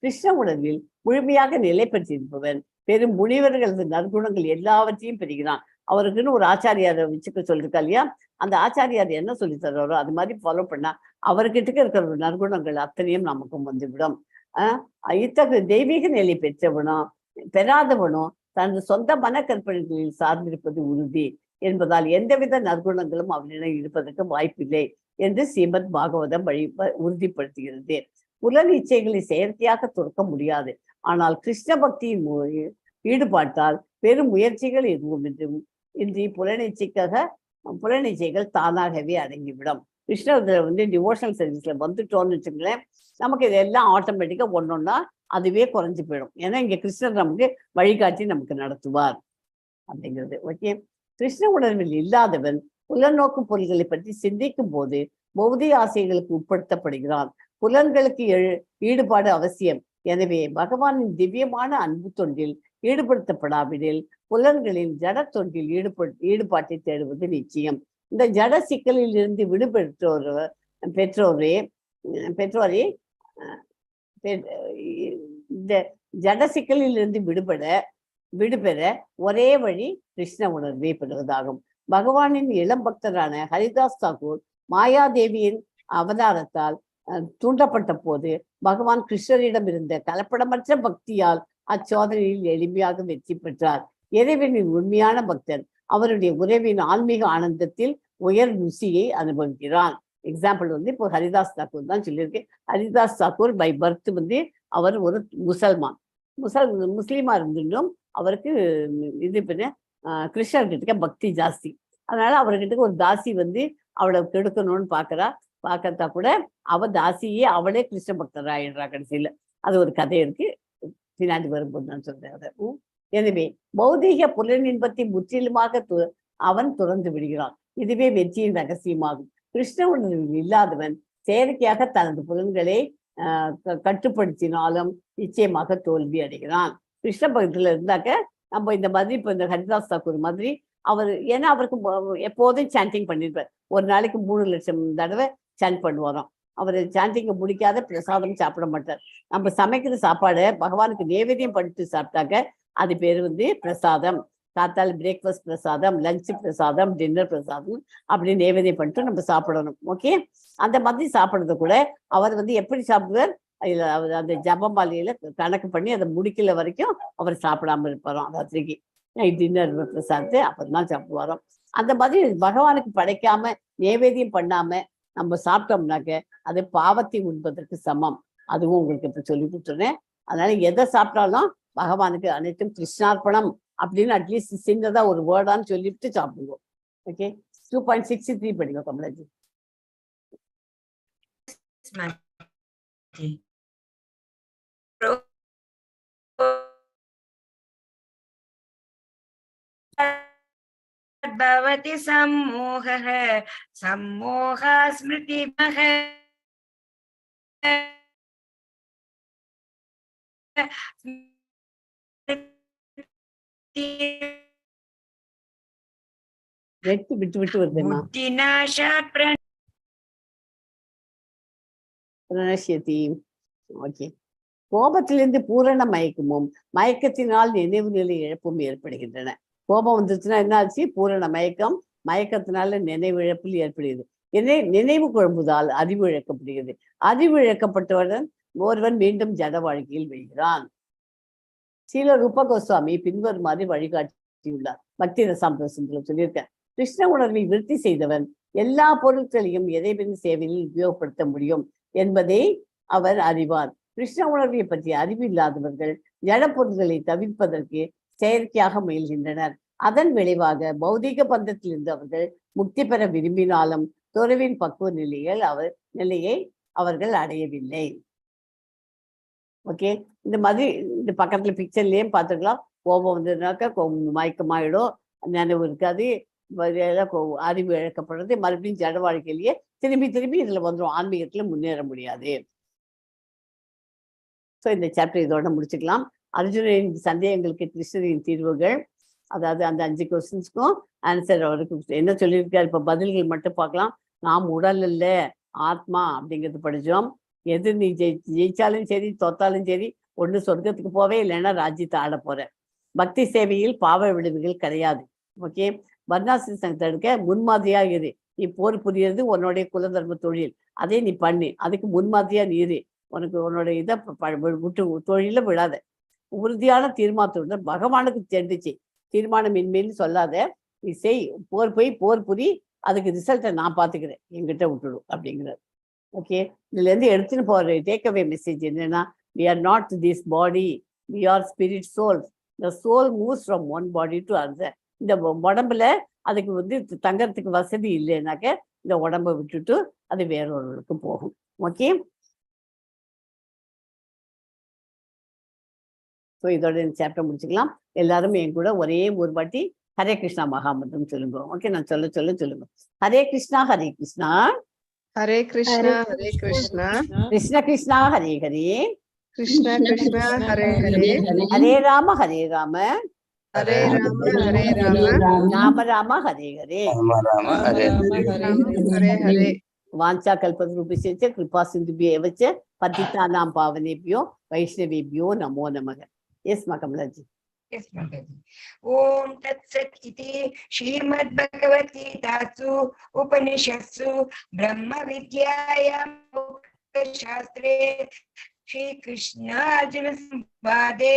கிருஷ்ண உணர்வில் முழுமையாக நிலை பெற்றிருப்பவன் பெரும் முனிவர்களது நற்குணங்கள் எல்லாவற்றையும் பெறுகிறான். அவருக்குன்னு ஒரு ஆச்சாரியாரை வச்சுக்க சொல்லிருக்கா இல்லையா, அந்த ஆச்சாரியார் என்ன சொல்லி தர்றாரோ அது மாதிரி ஃபாலோ பண்ணா அவர்கிட்ட இருக்கிற ஒரு நற்குணங்கள் அத்தனையும் நமக்கும் வந்துவிடும். இத்தகைய தெய்வீக நிலை பெற்றவனோ பெறாதவனோ தனது சொந்த மனக்கற்பனைகளில் சார்ந்திருப்பது உறுதி என்பதால் எந்தவித நற்குணங்களும் அவனிடம் இருப்பதற்கு வாய்ப்பில்லை என்று ஸ்ரீமத் பாகவதம் வழி உறுதிப்படுத்துகிறது. புலன் இச்சைகளை செயற்கையாக துறக்க முடியாது. ஆனால் கிருஷ்ண பக்தியின் ஈடுபாட்டால் பெரும் முயற்சிகள் எதுவும் இன்றி புலனிச்சைகள் தானாகவே அடங்கிவிடும். கிருஷ்ணத்துல வந்து டிவோஷனல் சர்வீஸ்ல வந்துட்டோம்னு வச்சுங்களேன், நமக்கு இதெல்லாம் ஆட்டோமேட்டிக்கா ஒன்னொன்னா அதுவே குறைஞ்சு போயிடும். ஏன்னா இங்க கிருஷ்ணர் நமக்கு வழிகாட்டி நமக்கு நடத்துவார் அப்படிங்கிறது. ஓகே, கிருஷ்ண உணர்வில் இல்லாதவன் புலநோக்கு பொருள்களை பற்றி சிந்திக்கும் போது பௌதிக ஆசைகளுக்கு உட்படுத்தப்படுகிறான். புலன்களுக்கு ஈடுபாடு அவசியம். எனவே பகவானின் திவ்யமான அன்பு தொண்டில் ஈடுபடுத்தப்படாவிடில் புலன்களின் ஜட தொண்டில் ஈடுபாட்டை தேடுவது நிச்சயம். இந்த ஜட சிக்கலில் இருந்து விடுபெற்றோர் பெற்றோரே பெற்றோரே இந்த ஜட சிக்கலில் இருந்து விடுபெற ஒரே வழி கிருஷ்ண உணர்வை பெறுவதாகும். பகவானின் இளம் பக்தரான ஹரிதாஸ் தாக்கூர் மாயாதேவியின் அவதாரத்தால் தூண்டப்பட்ட போது பகவான் கிருஷ்ணரிடம் இருந்த கலப்படமற்ற பக்தியால் அச்சோதனையில் எளிமையாக வெற்றி பெற்றார். இறைவனின் உண்மையான பக்தன் அவருடைய உறவின் ஆன்மீக ஆனந்தத்தில் உயர் ருசியை அனுபவிக்கிறான். எக்ஸாம்பிள் வந்து இப்போ ஹரிதாஸ் தாக்கூர் தான் சொல்லியிருக்கேன். ஹரிதாஸ் தாக்கூர் பை பர்த் வந்து அவர் ஒரு முசல்மான், முஸ்லீமா இருந்துட்டும் அவருக்கு இது பின்ன கிருஷ்ணர்கிட்ட பக்தி ஜாஸ்தி. அதனால அவர்கிட்ட ஒரு தாசி வந்து அவளை கெடுக்கணும்னு பார்க்கறதா கூட அவ தாசியே அவளே கிருஷ்ண பக்தர் ஆயிடுறா கடைசியில. அது ஒரு கதை இருக்கு, பின்னாடி வரும்போது நான் சொல்றேன் அதை. எனவே பௌதீக புலனின்பத்தை முற்றிலுமாக அவன் துறந்து விடுகிறான். இதுவே வெற்றியின் ரகசியமாகும். கிருஷ்ண உணர்வு இல்லாதவன் செயற்கையாக தனது புலன்களை கட்டுப்படுத்தினாலும் நிச்சயமாக தோல்வி அடைகிறான். கிருஷ்ண பக்தத்துல இருந்தாக்க நம்ம இந்த மாதிரி இப்ப இந்த ஹரிதாஸ் தாக்கூர் மாதிரி அவர், ஏன்னா அவருக்கு எப்போதும் சாண்டிங் பண்ணிருப்பார். ஒரு நாளைக்கு 3 லட்சம் தடவை சாண்ட் பண்ணுவாராம். அவர் சாண்டிங்கை முடிக்காத பிரசாதம் சாப்பிட மாட்டார். நம்ம சமைக்கிற சாப்பாடை பகவானுக்கு நைவேத்தியம் பண்ணிட்டு சாப்பிட்டாக்க அது பேர் வந்து பிரசாதம். காத்தால் பிரேக்ஃபாஸ்ட் பிரசாதம், லஞ்ச் பிரசாதம், டின்னர் பிரசாதம் அப்படி நைவேத்தியம் பண்ணிட்டு நம்ம சாப்பிடணும். ஓகே, அந்த மாதிரி சாப்பிட்றது கூட அவர் வந்து எப்படி சாப்பிடுவார், இல்ல அவர் அந்த ஜபமாலையில கணக்கு பண்ணி அதை முடிக்கல வரைக்கும் அவர் சாப்பிடாம இருப்பாராம். ராத்திரிக்கு நைட் டின்னர் பிரசாதத்தை அப்புறம் தான் சாப்பிடுவாராம். அந்த மாதிரி பகவானுக்கு படைக்காம நைவேத்தியம் பண்ணாம நம்ம சாப்பிட்டோம்னாக்க அது பாவத்தை உண்பதற்கு சமம். அதுவும் உங்களுக்கு இப்ப சொல்லி கொடுத்துறேன். அதனால எதை சாப்பிட்டாலும் பகவானுக்கு அனைத்தும் கிருஷ்ணார்ப்பணம் அப்படின்னு அட்லீஸ்ட் சின்னதா ஒரு வேர்டான்னு சொல்லிட்டு சாப்பிடுவோம். ஓகே, 2.63 படிங்க கமலாஜி. பவதி சம்மோகः சம்மோகா ஸ்மிருதிமஹ விட்டு விட்டு வருதுமா. பிரணஷ்யதி. ஓகே, கோபத்திலிருந்து பூரண மயக்கமும் மயக்கத்தினால் நினைவு நிலை இழப்பும் ஏற்படுகின்றன. கோபம் வந்துச்சுன்னா என்ன ஆச்சு? பூரண மயக்கம், மயக்கத்தினால நினைவு இழப்பில் ஏற்படுகிறது. நினைவு குழம்புதால் அறிவு இழக்கப்படுகிறது. அறிவு இழக்கப்பட்டவுடன் ஒருவன் மீண்டும் ஜட வாழ்க்கையில் விழுகிறான். ஸ்ரீல ரூப கோஸ்வாமி பின்வருமாறு வழிகாட்டியுள்ளார். பக்தி ரசாமிரதத்துல சொல்லியிருக்கேன். கிருஷ்ண உணர்வை விருத்தி செய்தவன் எல்லா பொருட்களையும் இறைவன் சேவையில் உபயோகப்படுத்த முடியும் என்பதை அவர் அறிவார். கிருஷ்ண உணர்வை பற்றிய அறிவு இல்லாதவர்கள் ஜடப்பொருள்களை தவிர்ப்பதற்கு செயற்கையாக முயல்கின்றனர். அதன் விளைவாக பௌதிக பந்தத்திலிருந்து அவர்கள் முக்தி பெற விரும்பினாலும் துறவின் பக்குவ நிலையை அவர்கள் அடையவில்லை. ஓகே, இந்த மாதிரி இந்த பக்கத்துல பிக்சர்லயும் பார்த்துக்கலாம். கோபம் வந்ததுனாக்கா மயக்கமாயிடும், நினைவு இருக்காது, அறிவு இழக்கப்படுறது, மறுபடியும் ஜட வாழ்க்கையிலேயே திரும்பி திரும்பி இதுல வந்துடும், ஆன்மீகத்துல முன்னேற முடியாது. ஸோ இந்த சாப்டர் இதோட முடிச்சுக்கலாம். அர்ஜுனனின் சந்தேகங்களுக்கு கிருஷ்ணரின் தீர்வுகள், அதாவது அந்த 5 கொஸ்டின்ஸ்க்கும் ஆன்சர் அவருக்கு என்ன சொல்லியிருக்காரு இப்ப பதில்கள் மட்டும் பார்க்கலாம். நாம் உடல் அல்ல ஆத்மா அப்படிங்கிறது படிச்சோம். எது நீ ஜெயிச்சாலும் சரி தோத்தாலும் சரி ஒண்ணு சொர்க்கத்துக்கு போவே, இல்லைன்னா ராஜ்யத்தை ஆட போற. பக்தி சேவையில் பாவ விளைவுகள் கிடையாது. ஓகே, வர்ணாசிரமத்தை தடுக்க முன்மாதிரியாக இரு. நீ போர் புரியறது உன்னுடைய குலதர்ம தொழில், அதே நீ பண்ணு, அதுக்கு முன்மாதிரியா நீ இரு. உனக்கு உன்னோட இதை விட்டு தொழில விடாத. உறுதியான தீர்மானத்துடன் பகவானுக்கு தெரிஞ்சிச்சு, தீர்மானமின்மைன்னு சொல்லாத, நீ செய், போர் போய் போர் புரி, அதுக்கு ரிசல்ட்டை நான் பார்த்துக்கிறேன், என்கிட்ட விட்டுடும் அப்படிங்கிறார். ஓகே, இதுல இருந்து எடுத்துன்னு போற டேக் அவே மெசேஜ் என்னன்னா, we are not this body, we are spirit soul. The soul moves from one body to another. இந்த உடம்புல அதுக்கு வந்து தங்கறதுக்கு வசதி இல்லைன்னாக்க இந்த உடம்பை விட்டுட்டு அது வேறொருவருக்கு போகும். ஓகே, ஸோ இதோட இந்த சாப்டர் முடிச்சுக்கலாம். எல்லாரும் என் கூட ஒரே ஒரு வாட்டி ஹரே கிருஷ்ணா மகாமந்திரம் சொல்லுங்க. ஓகே, நான் சொல்ல சொல்ல சொல்லுங்க. ஹரே கிருஷ்ணா ஹரே கிருஷ்ணா ஹரே கிருஷ்ணா ஹரே கிருஷ்ணா கிருஷ்ண கிருஷ்ணா ஹரே ஹரே கிருஷ்ண கிருஷ்ணா ஹரே ஹரே ஹரே ராம ஹரே ராம ஹரே ராம ஹரே ராம ராம ராம ஹரே ஹரே ராம ராம ஹரே ஹரே ஹரே. வாஞ்சா கல்பத்ரூபிச்ச கிருபா சிந்துபியேவச்ச பதித்தானாம் பாவனேபியோ வைஷ்ணவேபியோ நமோ நமக. எஸ் மா கமலாஜி. எஸ் மாதாஜி. ஓம் தத் சத் இதி ஸ்ரீமத் பகவத்கீதாசு உபனிஷத்சு பிரம்ம வித்யாயாம் சாஸ்திரே ஸ்ரீ கிருஷ்ணார்ஜுன சம்வாதே.